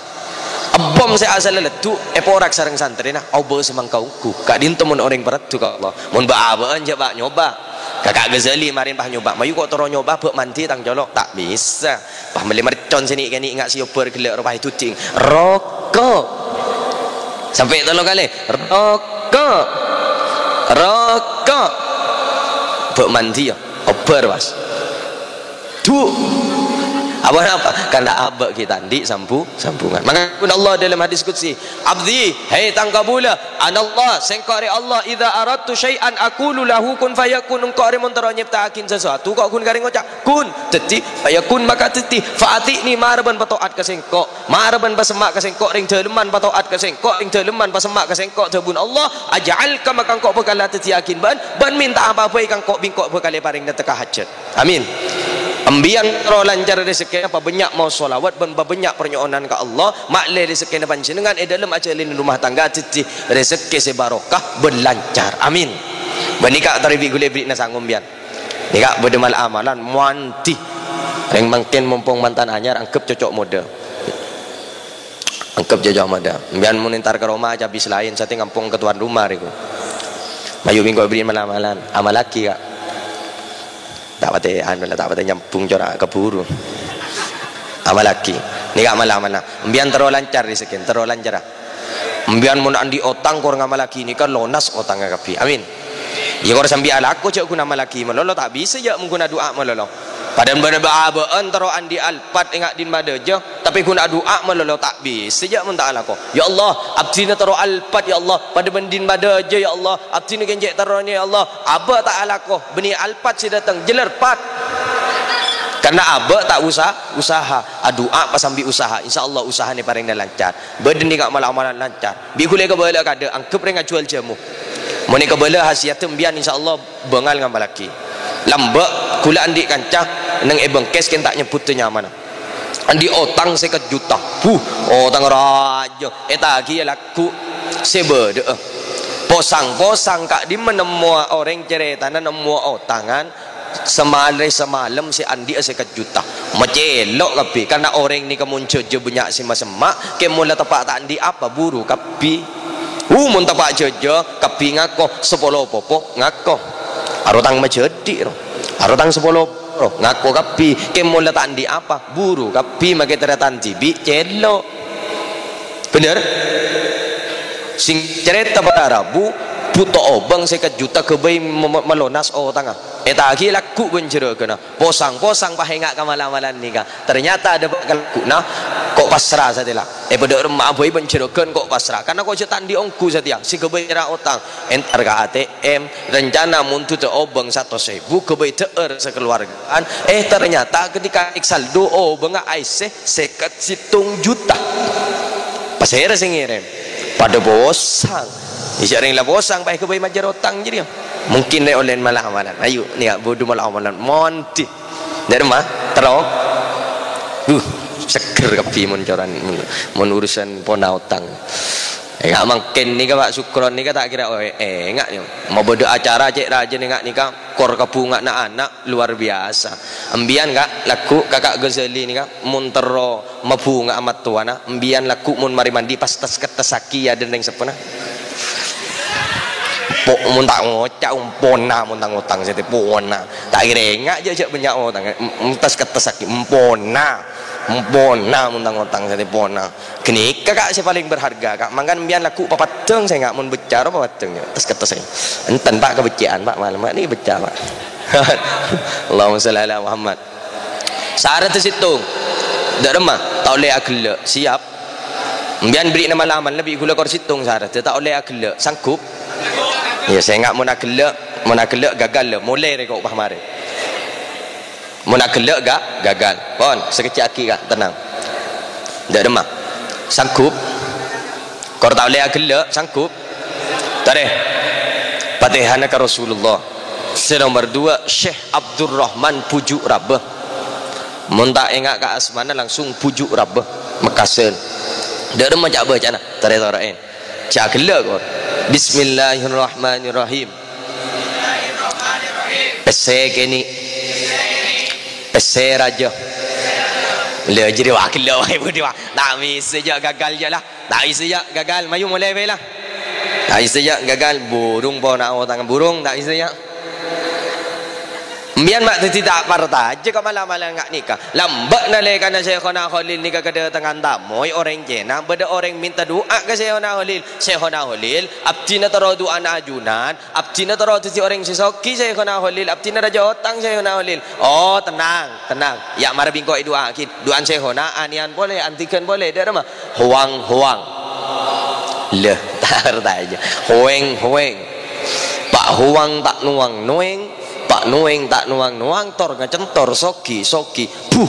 Ebbom sè asalla leddhu' èporak sareng santrèna, aobâ semangka ongghu. Ka'dinto mon orèng pareddhu ka Allah. Mon bâ'-abâ'ân jhâ' bâ' nyoba. Kaka' Ghazali marèn pas nyoba. Mayu ko' terro nyoba bâ' mandi tang colo'. Ta' bisa. Pas mellè mercon sè nè'-kènè' nga' sè èobâ ghellâ' rowa èduding. Roko'. Sampè' tello kalè. Roko'. Roko'. Bâ' mandi ya. Obâ, Mas. Du. Apa napa? Karena abâ' ghi' ta' andi' sambu-, sambungan. Mangkana Allah dalam hadis qudsi, "Abdi, he tang kabulâ, anallah, sèngko' rè Allah, idza aradtu syai'an aqulu lahu kun fayakun." Engko' rè mon terro nyèpta'aghin sasuatu, ko' ghun karè ngoca', "Kun, dhâddhi, fayakun, maka dhâddhi, fa'ati'ni, mara bân pato'at ka sèngko', mara bân pasemma' ka sèngko', rèng dâlemman pato'at ka sèngko', rèng dâlemman pasemma' ka sèngko'," dhâbuna Allah, "aj'alka, maka engko' bhâkal adhâddhiyâghin bâ'na, bân mènta apa bhâi ka engko', bi' engko' bhâkal èparèngana tekka hajhât." Amin. Embiyan terro lancar rezekkèna, pabânnya' maos sholawat bân pabânnya' parnyo'onan ka Allah, ma'lè rezekkèna panjhennengngan è dâlem ajhâlânè rumah tangga dhâddhi rezekkè sè barokah bân lancar. Amin. Bânnè ka' tarè bi' ghulâ èberri'na sango embiyan. Nèka bâdâ mal-amalan, mondi. Rèng mangkèn mompong mantan anyar, angghep cocok modâ. Angghep cocok modâ. Embiyan mon entar ka roma, cabis laèn, satèya ngampong ka tuan rumah rèko. Mayu bi' engko' èberri' mal-amalan. Amallaghi, Ka'. Ta' patè, anu la, ta' patè nyambung cora' kabhuru. Amallaghi. Nèka mal-amalan. Embiyan terro lancar rezekkèna, terro lancara. Embiyan mon andi' otang kor ngamallaghi nèka lonas otangnga kabbhi. Amin. Iyâ kor sambi alako jhâ' ghun amallaghi malolo, ta' bisa jhâ' mon ghun adu'a malolo. Padahal bâdâ bâ'-abâ'ân terro andi' Alphard ènga' din madâjâ, tapè ghun adu'a malolo ta' bisa jhâ' mon ta' alako. "Ya Allah, abdhina terro Alphard, ya Allah, padâ bân din madâjâ, ya Allah, abdhina kèng cè' terrona, ya Allah." Abâ' ta' alako, bânnè Alphard sè dâteng, jhâlâr pat. Karena abâ' ta' usa-, usaha, adu'a pas sambi usaha, insyaallah usahana èparèngana lancar. Bâdâ nèka mal-amalan lancar. Bi' ghulâ kabâlâ kadâ', angghep rèng ajhuwâl jhâmo. Mon èkabâlâ hasiyadda embiyan, insyaallah bângal ngamallaghi. Lambâ' ghulâ andi' kanca neng è Bengkes, kèng ta' nyebbhudhâ nyamana. Andi' otang sèket juta. Buh, otang rajâ. Ètaghi è lagghu' sè bâdâ'â. Posang-posang ka'dimma nemmowa orèng carètana nemmowa otangan. Samalè-, samalem sè andi'â sèket juta. Macèlo' kabbhi, karna orèng nèka mon jhâjâ bânnya' sè masemma', kèng mon la teppa' ta' andi' apa, buru kabbhi. Uh, mon teppa' jhâjâ, kabbhi ngako, sapolo popo ngako. Arotang majhâdhi', ro. Arotang sapolo, ro. Ngako kabbhi, kèng mon la ta' andi' apa, buru kabbhi, makè tarètan dhibi', cèlo'. Bhender? Sèng carèta para rabu, bhuto obâng sèket juta ghâbây ma-, ma-, malonas otangnga. Ètaghi lagghu' bân jhârâghânna. Posang-posang pas ènga' ka mal-amalan nèka. Ternyata adâ' ka lagghu'na, ko' pasra satèya la. È bâdâ remma'a bhâi bân jhârâghân ko' pasra. Karna ko' jhâ' ta' andi' ongghu satèya. Sè ghâbây ra otang. Entar ka A T M. Rencana mon duddhâ obâng satos èbu, ghâbây dhâ'âr sakeluargaan. Eh, ternyata ketika cek saldo, obângnga aèssè sèket sèttong juta. Pasèra sè ngèrèm? Padâ posang. Iyâ, rèng la posang, pas ghâbây majâr otang jârèya. Mungkin rè ollèna mal-amalan. Ayo, nèka bâdâ mal-amalan. Mondi. Dâ' remma? Terro? Duh, seger kabbhi mon coran, mon urusan pona otang. Enga' mangkèn nèka, Pak Sukron nèka ta' kèra, oh, eh, enga' nèka. Mabâdâ acara cè' rajâna enga' nèka, kor kabhunga'anna ana' luar biasa. Embiyan, Ka', lagghu' Kaka' Ghazali nèka, mon terro mabhunga'a mattowana, embiyan lagghu' mon marè mandi pas tes-kettessaghi yâ dâ' rèng seppona. Po-, mon ta' ngoca', empona mon tang otang sè tepona. Ta' kèra enga' jhâ', jhâ' bânnya' otang. Em-, em-, tes-kettessaghi, empona. Empona mon tang otang sè tepona. Ghânèka, Ka', sè palèng berharga, Ka'. Mangkana embiyan lagghu' papaddhâng sè enga' mon becca ro papaddhâng, yâ. Tes-kettessaghi. Enten, Pak, kabecce'an, Pak, malem, Pak. Nèka becca, Pak. Allahumma shalli ala Muhammad. Saradda sèttong. Dâ' remma, ta' ollè aghellâ'. Siap. Embiyan berri'na mal-amalan bi' ghulâ kor sèttong saradda, ta' ollè aghellâ'. Sanggup? Iyâ, sè enga' mon aghellâ', mon aghellâ' gagal, lho. Molè rè ko' pas marè. Mon aghellâ' ga-, gagal. Pon, sakejjhâ'aghi, Ka', tenang. Dâ' remma. Sanggup? Kor ta' ollè aghellâ', sanggup? Tarè. Patèhana ka Rasulullah. Sè nomer dua, Syekh Abdurrahman Bujuk Rabah. Mon ta' enga' ka asmana, langsung Bujuk Rabah, Mekkasân. Dâ' remma ca'-bâca'na, tarè tora'è. Jhâ' ghellâ', kor. Bismillahirrahmanirrahim. Pèssè kènè'. Pèssè rajâ. Lha, jârèya wa ghellâ' wae, budi wa. Ta' bisa jhâ' gagal jhâ' la. Ta' bisa jhâ' gagal, mayu molè bhâi la. Ta' bisa jhâ' gagal, burung pona otangnga burung, ta' bisa jhâ'. Embiyan ma' daddi ta' partajâ ka mala-mala nga' nèka. Lambâ' nalèkana Syaikhona Kholil nèka kadâtengan tamoy orèng Cèna, bâdâ orèng mènta du'a ka Syaikhona Kholil. "Syaikhona Kholil, abdhina terro du'ana ajunan, abdhina terro daddi orèng sè soghi, Syaikhona Kholil, abdhina rajâ otang, Syaikhona Kholil." "Oh, tenang, tenang. Ya', mara bi' engko' èdu'a'aghi. Du'ana Syaikhona anèyan polè, andighân polè, dâ' remma." "Huwang, huwang." Lha, ta' partajâ. "Huwèng, huwèng. Pa' huwang ta' nowang nowèng, pa' nowèng ta' nowang nowang, tor ngacentor, soghi, soghi." Buh!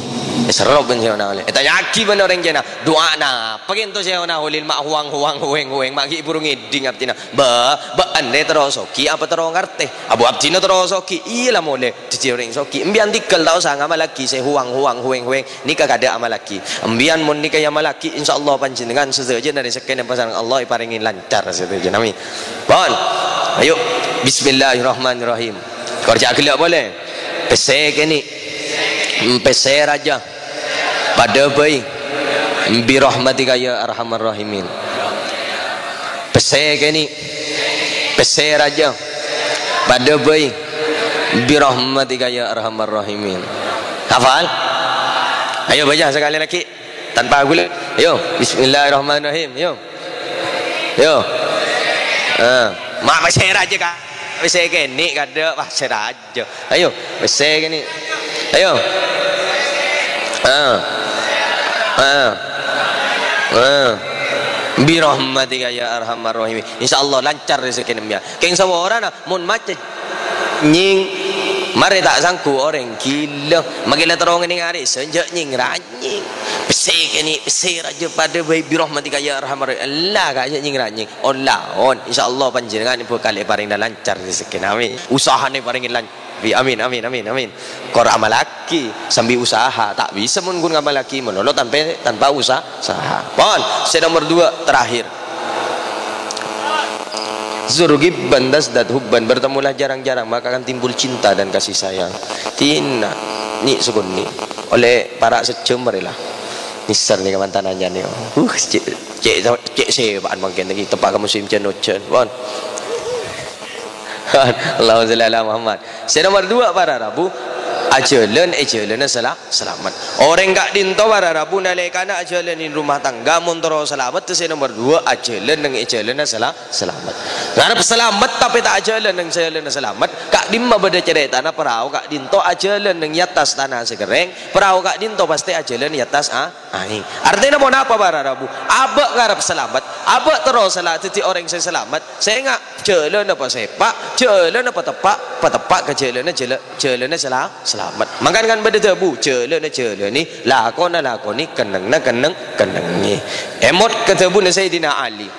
Èserrop bân Syaikhona Kholil. Ètanya'aghi bân orèng Cèna, "Du'a napa kènto Syaikhona Kholil ma' huwang, huwang, huwèng, huwèng, ma' ghi' buru ngèdhing abdhina?" "Bâ, bâ'na terro soghi apa terro ngartè?" "Abu, abdhina terro soghi." "Iyâ la molè daddi orèng soghi. Embiyan tèghâl ta' osa ngamallaghi sè huwang, huwang, huwèng, huwèng. Nèka kadâ' amallaghi. Embiyan mon nèka èamallaghi, insyaallah panjhennengngan sadhâjâna rejhekkèna pasareng Allah èparèngè lancar sadhâjâna. Amin." Pon. Ayo. Bismillahirrahmanirrahim. Kor jhâ' ghellâ' polè. Pèssè kènè'. Pèssè rajâ. Padâ bhâi. Bi rahmatika ya arhamar rahimin. Pèssè kènè'. Pèssè rajâ. Padâ bhâi. Bi rahmatika ya arhamar rahimin. Hafal? Ayo baca sekali lagi. Tanpa gula. Ayo. Bismillahirrahmanirrahim. Ayo. Ayo. Ah, ma' pèssè rajâ, Ka'. Pèssè kènè' kadâ', pèssè rajâ. Ayo, pèssè kènè'. Ayo. Ah. Ah. Ah. Bi rahmatika ya arhamar rahimin. Insyaallah lancar rejhekkèna embiyan. Kèng saporana, mon maca nyèng, marè ta' sangghu orèng ghilâ. Makè la terro ngènèng arè, sè jhâ' nyèng ranyèng. Pèssè kènè', pèssè rajâ padâ bhâi bi rahmatika ya arhamar rahimin. Ella, Ka', jhâ' nyèng ranyèng. Olla'on, insyaallah panjhennengngan bhâkal èparèngana lancar rejhekkèna. Amin. Usahana èparèngè lancar. Amin, amin, amin, amin. Kor amallaghi sambi usaha. Ta' bisa mon ghun ngamallaghi malolo tanpa, tanpa usa-, usaha. Pon, sè nomor dua, terakhir. Zur ghibban tazdad hubban, bertemulah jarang-jarang, maka akan timbul cinta dan kasih sayang. Tina, nyi' sukun nyi'. Ollè para' sajjhâm marè la. Nèser nèka mantanannya nèka. Uh, cè', cè', cè' sèpa'an mangkèn nèka, teppa' ka musim jhân-ojhân. Pon. Allahumma sholli ala Muhammad. Sè nomor dua, para rabu, ajhâlân è jhâlânna sala-, salamet. Orèng ka'dinto, para rabu, nalèkana ajhâlân è rumah tangga, mon terro salamet, sè nomor dua, ajhâlân neng è jhâlânna sala-, salamet. Ngarep salamet, tapè ta' ajhâlân neng jhâlânna salamet, ka'dimma bâdâ carètana parao ka'dinto ajhâlân neng è attas tana sè kerrèng, parao ka'dinto pastè ajhâlân è attas a-, aèng. Artèna ponapa, para rabu? Abâ' ngarep salamet, abâ' terro sala-, daddi orèng sè salamet. Sènga', jhâlânna pasèpa', jhâlânna pateppa', pateppa' ka jhâlânna jhâlâ-, jhâlânna sala-, salamet. Mangkana kan bâdâ dhâbu, jhâlânna jhâlânè, lakona lakonè, kennengnga kenneng-, kennengngè. Èmot ka dhâbuna Sayyidina Ali.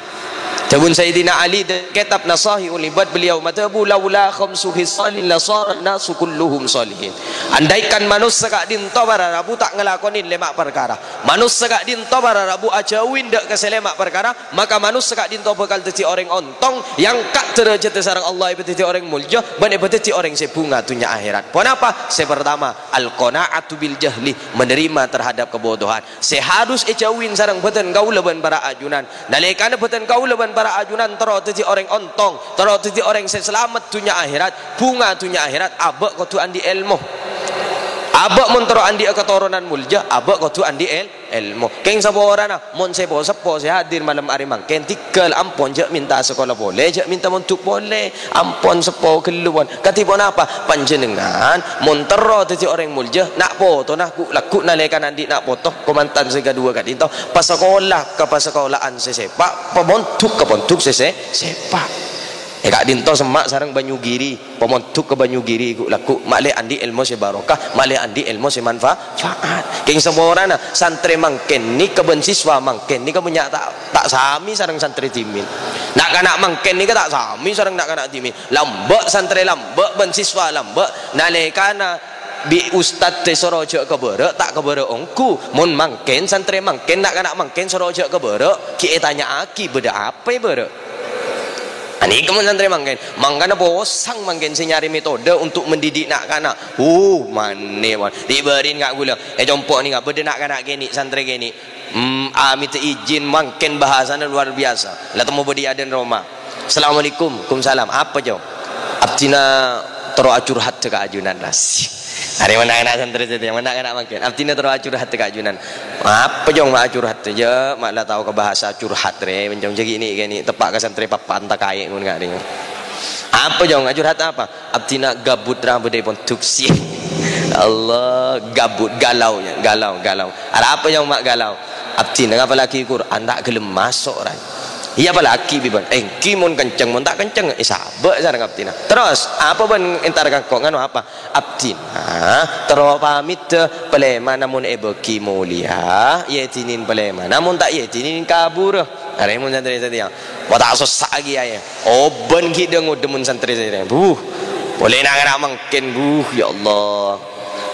Dhâbuna Sayyidina Ali, dâ-, kètab Nasaihul Ibad, beliau madhâbu, "Laula khamsu khisalin la saran nasu kulluhum salihin." Andaikan manossa ka'dinto para rabu ta' ngalakonè lèma' parkara, manossa ka'dinto para rabu ajhâuwin dâ' ka sè lèma' parkara, maka manossa ka'dinto bhâkal dhâddhi orèng ontong, èangka' dârâjhâddhâ sareng Allah, èpadhâddhi orèng molja, bân èpadhâddhi orèng sè bhunga dhunnya akhèrat. Ponapa? Sè partama, al-qana'atu bil jahli, menerima terhadap kebodohan. Sè harus èjhâuwin sareng bhâdhân kaulâ bân para ajunan. Nalèkana bhâdhân kaulâ bân para ajunan terro dhâddhi orèng ontong, terro dhâddhi orèng sè salamet dhunnya akhèrat, bhunga dhunnya akhèrat, abâ' kodhu andi' èlmo. Abâ' mon terro andi'â katoronan molja, abâ' kodhu andi' èl-, èlmo. Kèng saporana, mon sè po-, seppo sè hadir malem arè mangkèn, tèghâl ampon, jhâ' mènta sakola polè, jhâ' mènta mondhuk polè, ampon seppo ghâllu, pon. Kadhi ponapa? Panjhennengngan mon terro dhâddhi orèng molja, na' potona ghu'-, lagghu' nalèkana andi' na' poto, kamantan sè kaduwâ ka'dinto, pasakola ka pasakolaan sè sèpa', pamondhuk ka pondhuk sè, sè sèpa'. È ka'dinto semma' sareng Banyugiri, pamondhuk ka Banyugiri ghu'-, lagghu', ma'lè andi' èlmo sè barokah, ma'lè andi' èlmo sè manfa-, faat. Kèng saporana, santrè mangkèn nèka bân siswa mangkèn nèka bânnya' ta', ta' samè sareng santrè dhimèn. Na'-kana' mangkèn nèka ta' samè sareng na'-kana' dhimèn. Lambâ' santrè lambâ' bân siswa lambâ'. Nalèkana bi' ustad èsoro jhâ' ka bârâ', ta' ka bârâ' ongghu. Mon mangkèn, santrè mangkèn, na'-kana' mangkèn soro jhâ' ka bârâ', ghi' ètanya'aghi, "Bâdâ apa è bârâ'?" Anèka mon santrè mangkèn. Mangkana posang mangkèn sè nyarè metode untuk mendidik na'-kana'. Uh, manè, pon. Dhi' bâri'na ka' ghulâ. È compo' nèka, bâdâ na'-kana' kènè', santrè kènè'. Hmm, amènta ijin mangkèn bahasana luar biasa. La temmo bâdâ è adâ'na roma. "Assalamualaikum." "Kumsalam." "Apa, Cong?" "Abdhina Terro acurhat ka ajunan, ras. Arè mennang ana' santrè sadhâjâ, mennang ana' mangkèn. Abdhina terro acurhat ka ajunan. "Apa, Jong, ma' acurhat?" "Jâ', ma' la tao ka bahasa curhat, rè, Jong, jâ' ghi' nè', ghi' nè', teppa' ka santrè papan ta' kaè ngon ka rè." "Apa, Jong, acurhat apa?" "Abdhina gabut ra bâdâ è pondhuk." Si. Allah, gabut, galau, ya, galau, galau. "Arapa, Jong, ma' galau?" "Abdhina ngapallaghi Qur'an ta' ghellem maso', ra." "Iyâ, apallaghi, bi' bân." "Èngghi mon kenceng, mon ta' kenceng, èsabâ' sareng abdhina." "Terros, apa bân entar ka engko', nganu apa?" "Abdhina terro pamèdhâ, palèmana mon èbâghi molèya, èdinin palèmana, mon ta' èdinin kabhurâ." Arè mon santrè sadhâjâ. Wah, ta' sossa'aghi aè. Obân ghi' dâ-ngodâ mon santrè sadhâjâ. Buh, polè na'-kana' mangkèn, buh, ya Allah.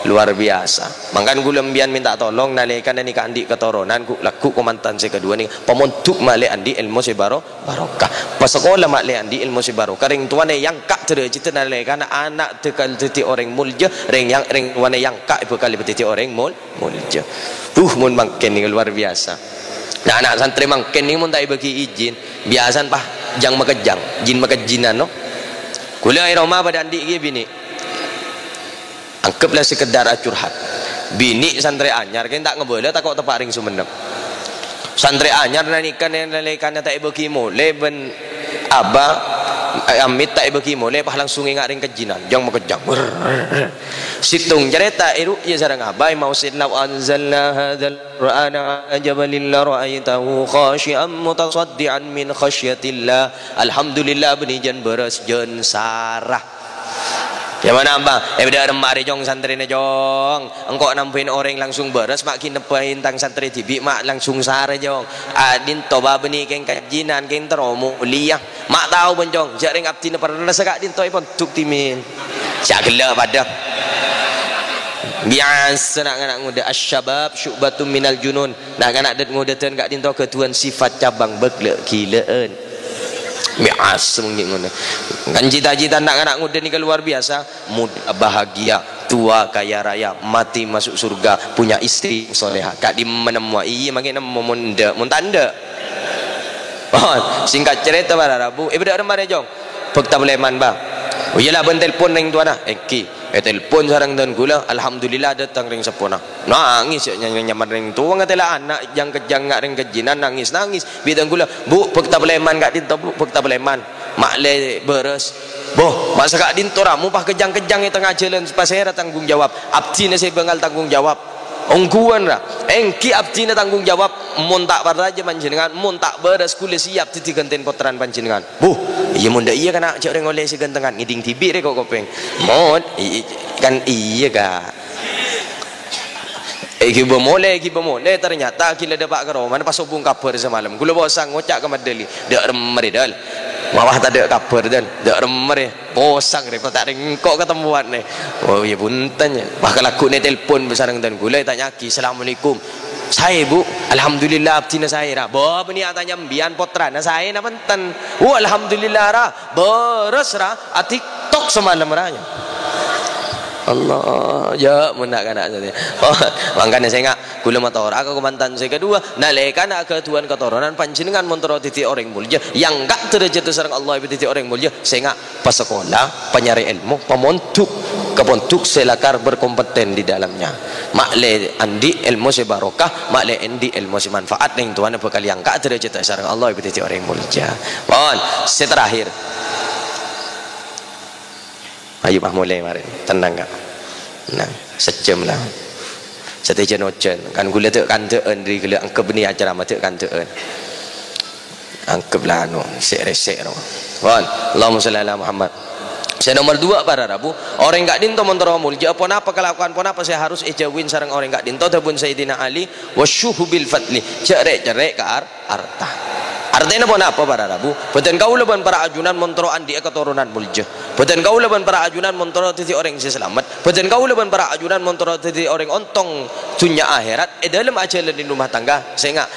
Luar biasa. Mangkana kaulâ sampèyan mènta tolong, nalèkana nèka andi' katoronan, ghu-, lagghu' kamantan sè kaduwâ nèka, pamondhuk ma'lè andi' èlmo sè baro-, barokah. Pasakola ma'lè andi' èlmo sè barokah. Rèng towana èangka' dârâjhâddhâ nalèkana ana' bhâkal dhâddhi orèng molja, rèng yang, rèng towana èangka' bhâkal dhâddhi orèng mol-, molja. Buh, mon mangkèn nèka luar biasa. Na'-kana' santrè mangkèn nèka mon ta' èbâghi ijin, biyasana pas jang-makejjhâng, jin-makejjhinan, no. Kaulâ è roma padâ andi' kèya binè'. Anggep la sekedar acurhat. Binè' santrè anyar, kèng ta' ngabâlâ tako' teppa' rèng Sumenep. Santrè anyar nalèkana, nalèkana ta' èbâghi molè bân abah, eh, amit ta' èbâghi molè, pas langsung ènga' rèng kejjhinan, jang-makejjhâng. Werr. Sèttong carèta èru'ya sareng abah, èmaos, "Lau anzalna hadzal Qur'ana 'ala jabalin lara'aitahu khasyi'an mutasaddi'an min khasyatillah." Alhamdulillah, bânnè jân bârâs, jân sara. Yâ, manabi? Eh, bâdâ remma rè, Jong, santrèna, Jong. Engko' nambhâi orèng langsung bârâs, ma' ghi' nambhâi tang santrè dhibi', ma' langsung sara, Jong. Ka'dinto bâbâna kèng kajjhinan, kèng terro molèya. Ma' tao, bân, Jong, jâ' rèng abdhina perressa ka'dinto è pondhuk dhimèn. Sè aghellâ' padâ. Biyasa na'-kana' ngodâ, "Asy-syabab syu'batun minal junun." Na'-kana' dât-ngodâdhân ka'dinto ghâdhuwân sifat cabang bâk la-ghilâ'ân. Mè' asem ghi' ngono. Kan cita-cita na'-kana' ngodâ nèka luar biasa. Mud-, bahagia, tua kaya raya, mati masuk surga, punya istri soleha. Ka'dimma nemmowa? Iyâ, mangkè nemmo mon endâ', mon ta' endâ'. Oh, singkat cerita, para rabu, eh, bâdâ remma rè, Jong. Bhâkta palèman, Bah. Oh, iyâ la, bân telpon rèng towana. Èngghi. Eh, telpon sareng dân kaulâ, alhamdulillah dâteng rèng seppona. Nangès, yâ, nyam-, nyamana rèng towa ngatèla ana', jâng-kejjhâng nga' rèng kejjhinan, nangès-nangès. Bi' dân kaulâ, "Bu, bhâkta palèman ka'dinto, Bu, bhâkta palèman. Ma'lè bârâs." "Bo, masa ka'dinto, ra? Mon pas kejjhâng-kejjhâng è tengnga jhâlân, pasèra tanggung jawab? Abdhina sè bângal tanggung jawab." "Ongghuwân, ra?" "Èngghi abdhina tanggung jawab. Mon ta' parcajâ panjhennengngan, mon ta' bârâs, kaulâ siap dhâddhi ghântèna pottrana panjhennengngan." "Bu, iyâ, mon dâ' iyâ kana' jâ' orèng ollè sè ghântengan, ngèdhing dhibi' rè ko' kopèng." "Mon, i-, i-, kan iyâ, Ka'." Èghibâ molè, èghibâ molè, ternyata ghi' la dâpa' ka romana pas sobung kabhâr samalem. Kaulâ posang ngoca' ka Madali, "Dâ' remma rè, Dal. Mawah tadâ' kabhâr, Dal. Dâ' remma rè." Posang rè, ta' rèng engko' katemmowan rè. Oh, iyâ, bhunten, yâ. Wah, kalagghu'na telpon sareng dân kaulâ, ètanya'aghi, "Assalamualaikum." "Saè, Bu." "Alhamdulillah, abdhina saè, ra." "Bo, bânnè atanya sampèyan, pottrana saè napa enten?" "Oh, alhamdulillah, ra. Bârâs, ra. A-TikTok samalem, ra, yâ." Allah, yâ, mon na'-kana' satèya. Oh, mangkana sènga', kaulâ mator ka kamantan sè kaduwâ, nalèkana aghâdhuwân katoronan, panjhennengngan mon terro dhâddhi orèng molja, èangka' dârâjhâddhâ sareng Allah, èpadhâddhi orèng molja, sènga', pasakola, panyarè èlmo, pamondhuk, ka pondhuk sè lakar berkompeten di dalamnya. Ma'lè andi' èlmo sè barokah, ma'lè andi' èlmo sè manfaat, rèng towana bhâkal èangka' dârâjhâddhâ sareng Allah, èpadhâddhi orèng molja. Pon, sè terakhir. Ayo, Pak, mulai mari. Tenang, Kak. Tenang. Sejam lah. Satèya jân-ojân. Kan kaulâ dâ'-kandâ'ân rè ghellâ' anggep bânnè acara ma' dâ'-kandâ'ân. Anggep la anu, sè'-rèsè' ro. Pon. Allahumma shalli ala Muhammad. Sè nomer duwâ', para rabu, orèng ka'dinto mon terro molja, ponapa kalakowan, ponapa sè harus èjhâuwi sareng orèng ka'dinto? Dhâbuna Sayyidina Ali, "Wasyuhu bil fadli." Jhâ' rè'-cerrè' ka ar-, arta. Artèna ponapa, para rabu? Bhâdhân kaulâ bân para ajunan mon terro andi'â katoronan molja. Bhâdhân kaulâ bân para ajunan mon terro dhâddhi orèng sè salamet. Bhâdhân kaulâ bân para ajunan mon terro dhâddhi orèng ontong dhunnya akhèrat è dâlem ajhâlâni rumah tangga. Sènga',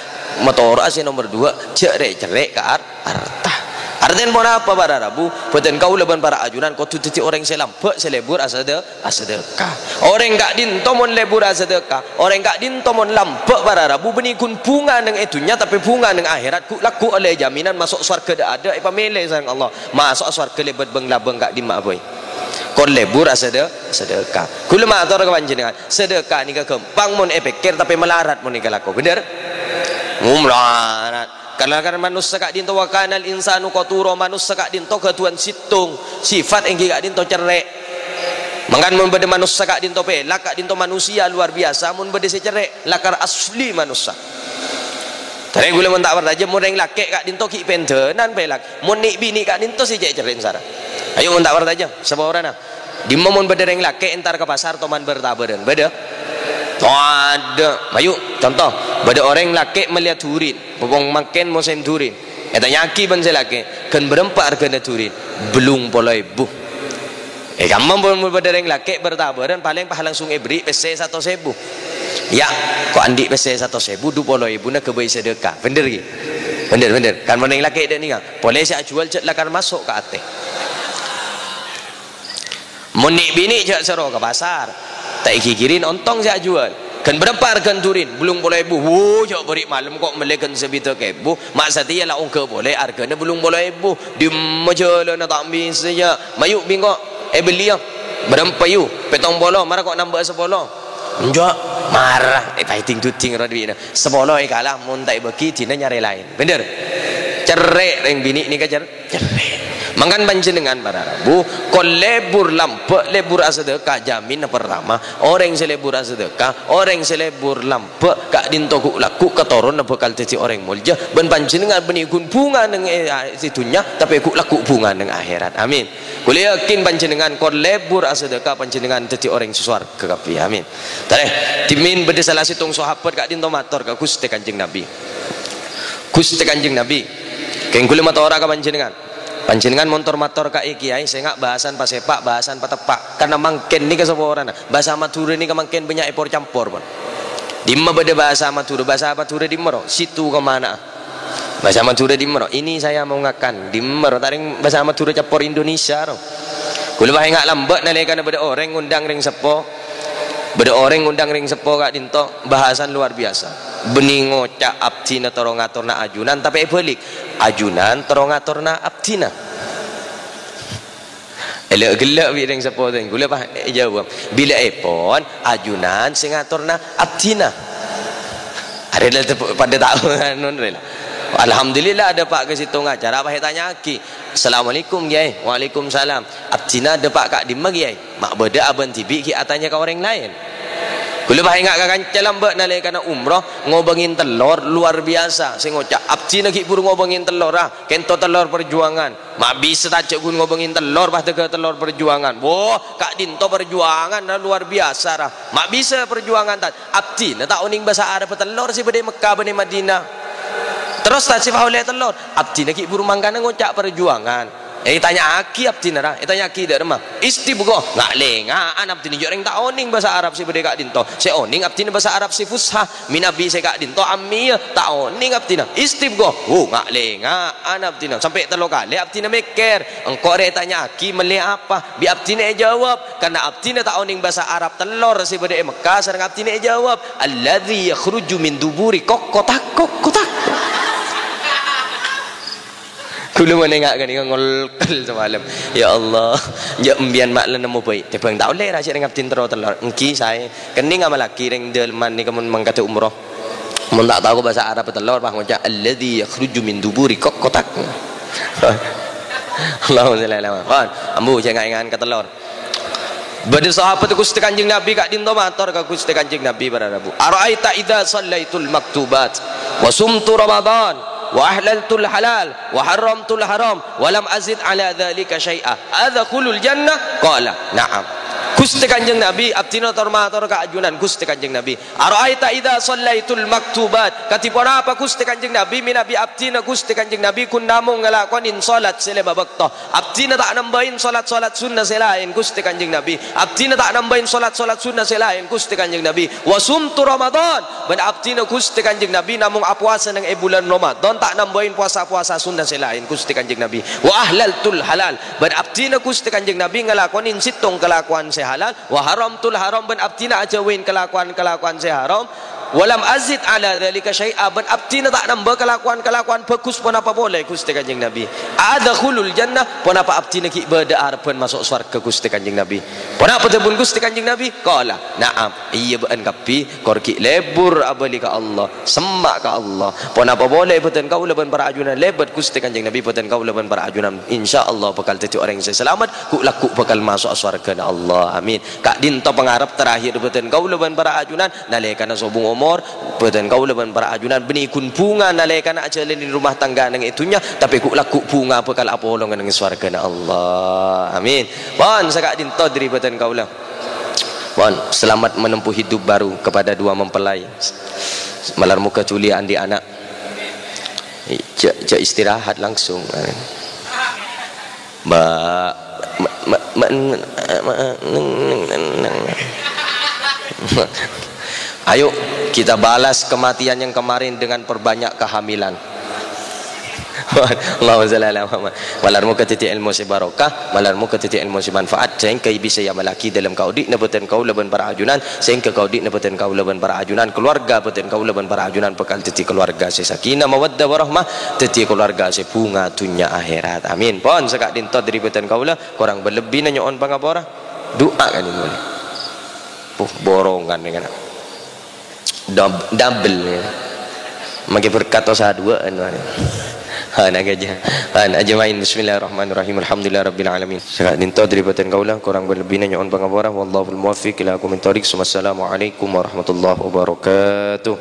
matoro'a sè nomer duwâ', jhâ' rè'-cerrè' ka ar-, arta. Artèna ponapa, para rabu? Bhâdhân kaulâ bân para ajunan kodhu dhâddhi orèng sè lambâ', sè lebur asadâ-, asadâka. Orèng ka'dinto mon lebur asadâka, orèng ka'dinto mon lambâ', para rabu, bânnè ghun bhunga neng è dhunnya, tapè bhunga neng akhèrat, ghu-, lagghu' ollè jaminan maso' sowarghâ dâ'-adâ' èpamèlè sareng Allah. Maso' sowarghâ lèbât bâng-labâng ka'dimma'a bhâi. Pon lebur asede-, sedekah. Kaulâ mator ka panjhennengngan, sedekah nèka ghâmpang mon èpèkkèr, tapè malarat mon èkalako. Bhender? Malarat. Karena kan manossa ka'dinto, "Wa kanal insanu qatura," manossa ka'dinto ghâdhuwân sèttong, sifat èngghi ka'dinto cerrè'. Mangkana mon bâdâ manossa ka'dinto pèlak, ka'dinto manusia luar biasa, mon bâdâ sè cerrè', lakar asli manossa. Tarè kaulâ mon ta' parcajâ, mon rèng lakè' ka'dinto ghi' pèndhânan pèlak, mon nè'-binè' ka'dinto sè cè' cerrè'na sara. Ayo mon ta' parcajâ, saporana. Dimma mon bâdâ rèng lakè' entar ka pasar toman bâr-tabârân? Bâdâ? Tadâ'. Mayu, conto, bâdâ orèng lakè' mellèya durin, mumpong mangkèn mosèm durin. Ètanya'aghi bân sè lakè', "Ghân bârâmpa arghâna durin?" "Bâllung polo èbu." È, kamma mon bâdâ rèng lakè' bâr-tabârân, palèng pas langsung èberri' pèssè satos èbu. "Ya', ko' andi' pèssè satos èbu, du polo èbuna ghâbây sedekah." Bhender, ghi? Bhender, bhender. Kan mon rèng lakè' dâ' nèka, polè sè ajhuwâl jhâ' lakar maso' ka atè. Mon nè'-binè' jhâ' soro ka pasar, ta' èghighiri ontong sè ajhuwâl. "Ghân bârâmpa arghâna durin?" "Bâllung polo èbu." "Wo, jhâ' bâri' malem ko' mellè ghân sabidhâk èbu. Ma' satèya la ongghâ polè arghâna bâllung polo èbu. Dimma jhâlânna ta' bisa, jhâ'. Mayu bi' engko' èbelliyâ. Bârâmpa yu? Pèttong polo, mara ko' nambâ'â sapolo." "Enjâ', mara." Èpaèding-duding ro dibina. Sapolo èkala, mon ta' èbâgi, dina nyarè laèn. Bhender? Cerrè' rèng binè' nèka cer-, Cerrè'. Mangkana panjhennengngan para rabu, ko' lebur lambâ', lebur asadhâka, jaminna partama, orèng sè lebur asadhâka, orèng sè lebur lambâ', ka'dinto ghu'-lagghu' katoronna bhâkal dhâddhi orèng molja, bân panjhennengngan bânnè ghun bhunga neng è, è, è dhunnya, tapè ghu'-lagghu' bhunga neng akhèrat. Amin. Kaulâ yakin panjhennengngan ko' lebur asadhâka, panjhennengngan dhâddhi orèng sè sowarghâ kabbhi. Amin. Tarè, dhimèn bâdâ sala sèttong sahabat ka'dinto mator ka Ghustè Kanjeng Nabi. Ghustè Kanjeng Nabi, kèng kaulâ matora ka panjhennengngan. Panjhennengngan mon tor-mator ka è kèyaè, sènga' bhâsana pasèpa', bhâsana pateppa'. Karna mangkèn nèka saporana. Bhâsa Madhurâ nèka mangkèn bânnya' èpor-campor, pon. Dimma bâdâ bhâsa Madhurâ? Bhâsa Madhurâ dimma ro? Situ ka mana'a. Bhâsa Madhurâ dimma ro? Ini saya mau ngakan. Dimma ro? Ta' rèng bhâsa Madhurâ campor Indonesia ro. Kaulâ pas enga' lambâ' nalèkana bâdâ orèng ngundang rèng seppo. Bâdâ orèng ngundang rèng seppo ka'dinto, bhâsana luar biasa. Bânnè ngoca' abdhina terro ngatorna ajunan, tapè èbâlik. Ajunan terro ngatorna abdhina. Ghellâ'-ghellâ' bi' rèng seppo tèngghu, la pas èjâwâb. Bilâèpon ajunan sè ngatorna abdhina. Arè la tep-, padâ tao anu rè la. Alhamdulillah, adâpa' ka sèttong acara, pas ètanya'aghi. "Assalamualaikum, Kèyaè." "Waalaikumsalam." "Abdhina adâpa' ka'dimma, Kèyaè?" Ma' bâdâ abâ' dhibi' ghi' atanya ka orèng laèn. Kaulâ pas enga' ka kanca lambâ' nalèkana umroh, ngobângè tellor luar biasa. Sè ngoca', "Abdhina ghi' bhuru ngobângè tellor, ah. Kènto tellor perjuangan." Ma' bisa ta' jhâ' ghun ngobângè tellor, pas tèghâ tellor perjuangan. Wo, ka'dinto perjuangan, ra, luar biasa, ra. Ma' bisa perjuangan, ta'? Abdhina ta' onèng bhâsa Arabbhâ tellor sè bâdâ è Mekkah bân è Madinah. Terros ta' sè paollè tellor. Abdhina ghi' bhuru mangkana ngoca' perjuangan. Ètanya'aghi abdhina, ra, ètanya'aghi dâ' remma. Istibqo, nga'-lènga'an abdhina, jhâ' rèng ta' onèng bhâsa Arab sè bâdâ è ka'dinto. Sè onèng abdhina bhâsa Arab sè fusha, mènabi sè ka'dinto ammiyah, ta' onèng abdhina. Istibqo, wo, nga'-lènga'an abdhina. Sampè' tello kalè abdhina mèkkèr, "Engko' rè ètanya'aghi mellè apa?" Bi' abdhina èjâwâb, karna abdhina ta' onèng bhâsa Arab tellor sè bâdâ è Mekkah, sareng abdhina èjâwâb, "Alladzi yakhruju min duburi kokkotak, kokkotak." Kaulâ mon enga' ghânèka ngolkel samalem. Ya Allah, jhâ' embiyan ma' la nemmo bhâi. Tèmbhâng ta' ollè ra jhâ' rèng abdhina terro tellor. Èngghi saè. Kennèng amallaghi rèng dâlemman nèka mon mangkada umroh. Mon ta' tao bhâsa Arab tellor, pas ngoca', "Alladzi yakhruju min duburi kokkotak." Allahumma shalli ala Muhammad. Pon, ambu, jhâ' nga'-enga' ka tellor. Bâdâ sahabat Ghustè Kanjeng Nabi ka'dinto mator ka Ghustè Kanjeng Nabi, para rabu, "Ara'aita idza shallaitul maktubat, wa sumtu Ramadan, wa ahlaltul halal, wa harramtul haram, wa lam azid ala dzalika syai'a, adkhulul jannah?" Qala, "Na'am." Ghustè Kanjeng Nabi, abdhina tor-mator ka ajunan Ghustè Kanjeng Nabi. "Ara'aita idza shallaitul maktubat." Kadhi ponapa Ghustè Kanjeng Nabi, mènabi abdhina Ghustè Kanjeng Nabi ghun namong ngalakonè shalat sè lèma bâkto? Abdhina ta' nambâi shalat-shalat sunnah sè laèn, Ghustè Kanjeng Nabi. Abdhina ta' nambâi shalat-shalat sunnah sè laèn, Ghustè Kanjeng Nabi. "Wa sumtu Ramadan." Bân abdhina Ghustè Kanjeng Nabi namong apowasa neng è bulân Ramadan, ta' nambâi powasa-powasa sunnah sè laèn, Ghustè Kanjeng Nabi. "Wa ahlaltul halal." Bân abdhina Ghustè Kanjeng Nabi ngalakonè sèttong kalakowan sè halal. "Wa harramtul haram," bân abdhina ajhâuwi kalakowan-kalakowan sè haram. "Walam azid ala dzalika syai'a," bân abdhina ta' nambâ kalakowan-kalakowan bhâghus. Ponapa polè, Ghustè Kanjeng Nabi? "Adkhulul jannah," ponapa abdhina ghi' bâdâ arebbhân maso' sowarghâ, Ghustè Kanjeng Nabi? Ponapa dhâbuna Ghustè Kanjeng Nabi? Qala, "Na'am, iyâ bâ'ân kabbhi, kor ghi' lebur abâli ka Allah, semma' ka Allah." Ponapa polè bhâdhân kaulâ bân para ajunan lèbât Ghustè Kanjeng Nabi, bhâdhân kaulâ bân para ajunan insyaallah bhâkal dhâddhi orèng sè salamet, ghu'-lagghu' bhâkal maso'a sowarghâna Allah. Amin. Ka'dinto pangarep terakhir bhâdhân kaulâ bân para ajunan, nalèkana sobung omor, bhâdhân kaulâ bân para ajunan bânnè ghun bhunga nalèkana ajhâlâni rumah tangga neng è dhunnya, tapè ghu'-lagghu' bhunga bhâkal apolonga neng sowarghâna Allah. Amin. Pon saka'dinto dhâri bhâdhân kaulâ. Pon, selamat menempuh hidup baru kepada dua mempelai. Malar moghâ dhuli andi' ana'. Jhâ', jhâ' istirahat langsung. Mbak, ma-, ma-, ma-, ma-, ayo, kita balas kematian yang kemarin dengan perbanyak kehamilan. Allahumma shalli ala Muhammad. Malar moghâ dhâddhi èlmo sè barokah, malar moghâ dhâddhi èlmo sè manfaat, sehingga bisa èamallaghi dâlem kaodi'na bhâdhân kaulâ bân para ajunan, sehingga kaodi'na bhâdhân kaulâ bân para ajunan, keluarga bhâdhân kaulâ bân para ajunan bhâkal dhâddhi keluarga sè sakinah, mawaddah, warahmah, dhâddhi keluarga sè bhunga dhunnya akhèrat. Amin. Pon, saka'dinto dhâri bhâdhân kaulâ, korang bân lebbina nyo'on pangapora. Du'a kan ini. Puh, borongan ini kan. Dub-, double ya. Makkè berkat osa dua anu. Han aja. Han aja main. Bismillahirrahmanirrahim. Alhamdulillahirabbil alamin. Saka'dinto dhâri bhâdhân kaulâ, korang bân lebbina nyo'on pangapora. Wallahul muwaffiq ila aqwamit thoriq. Wassalamualaikum warahmatullahi wabarakatuh.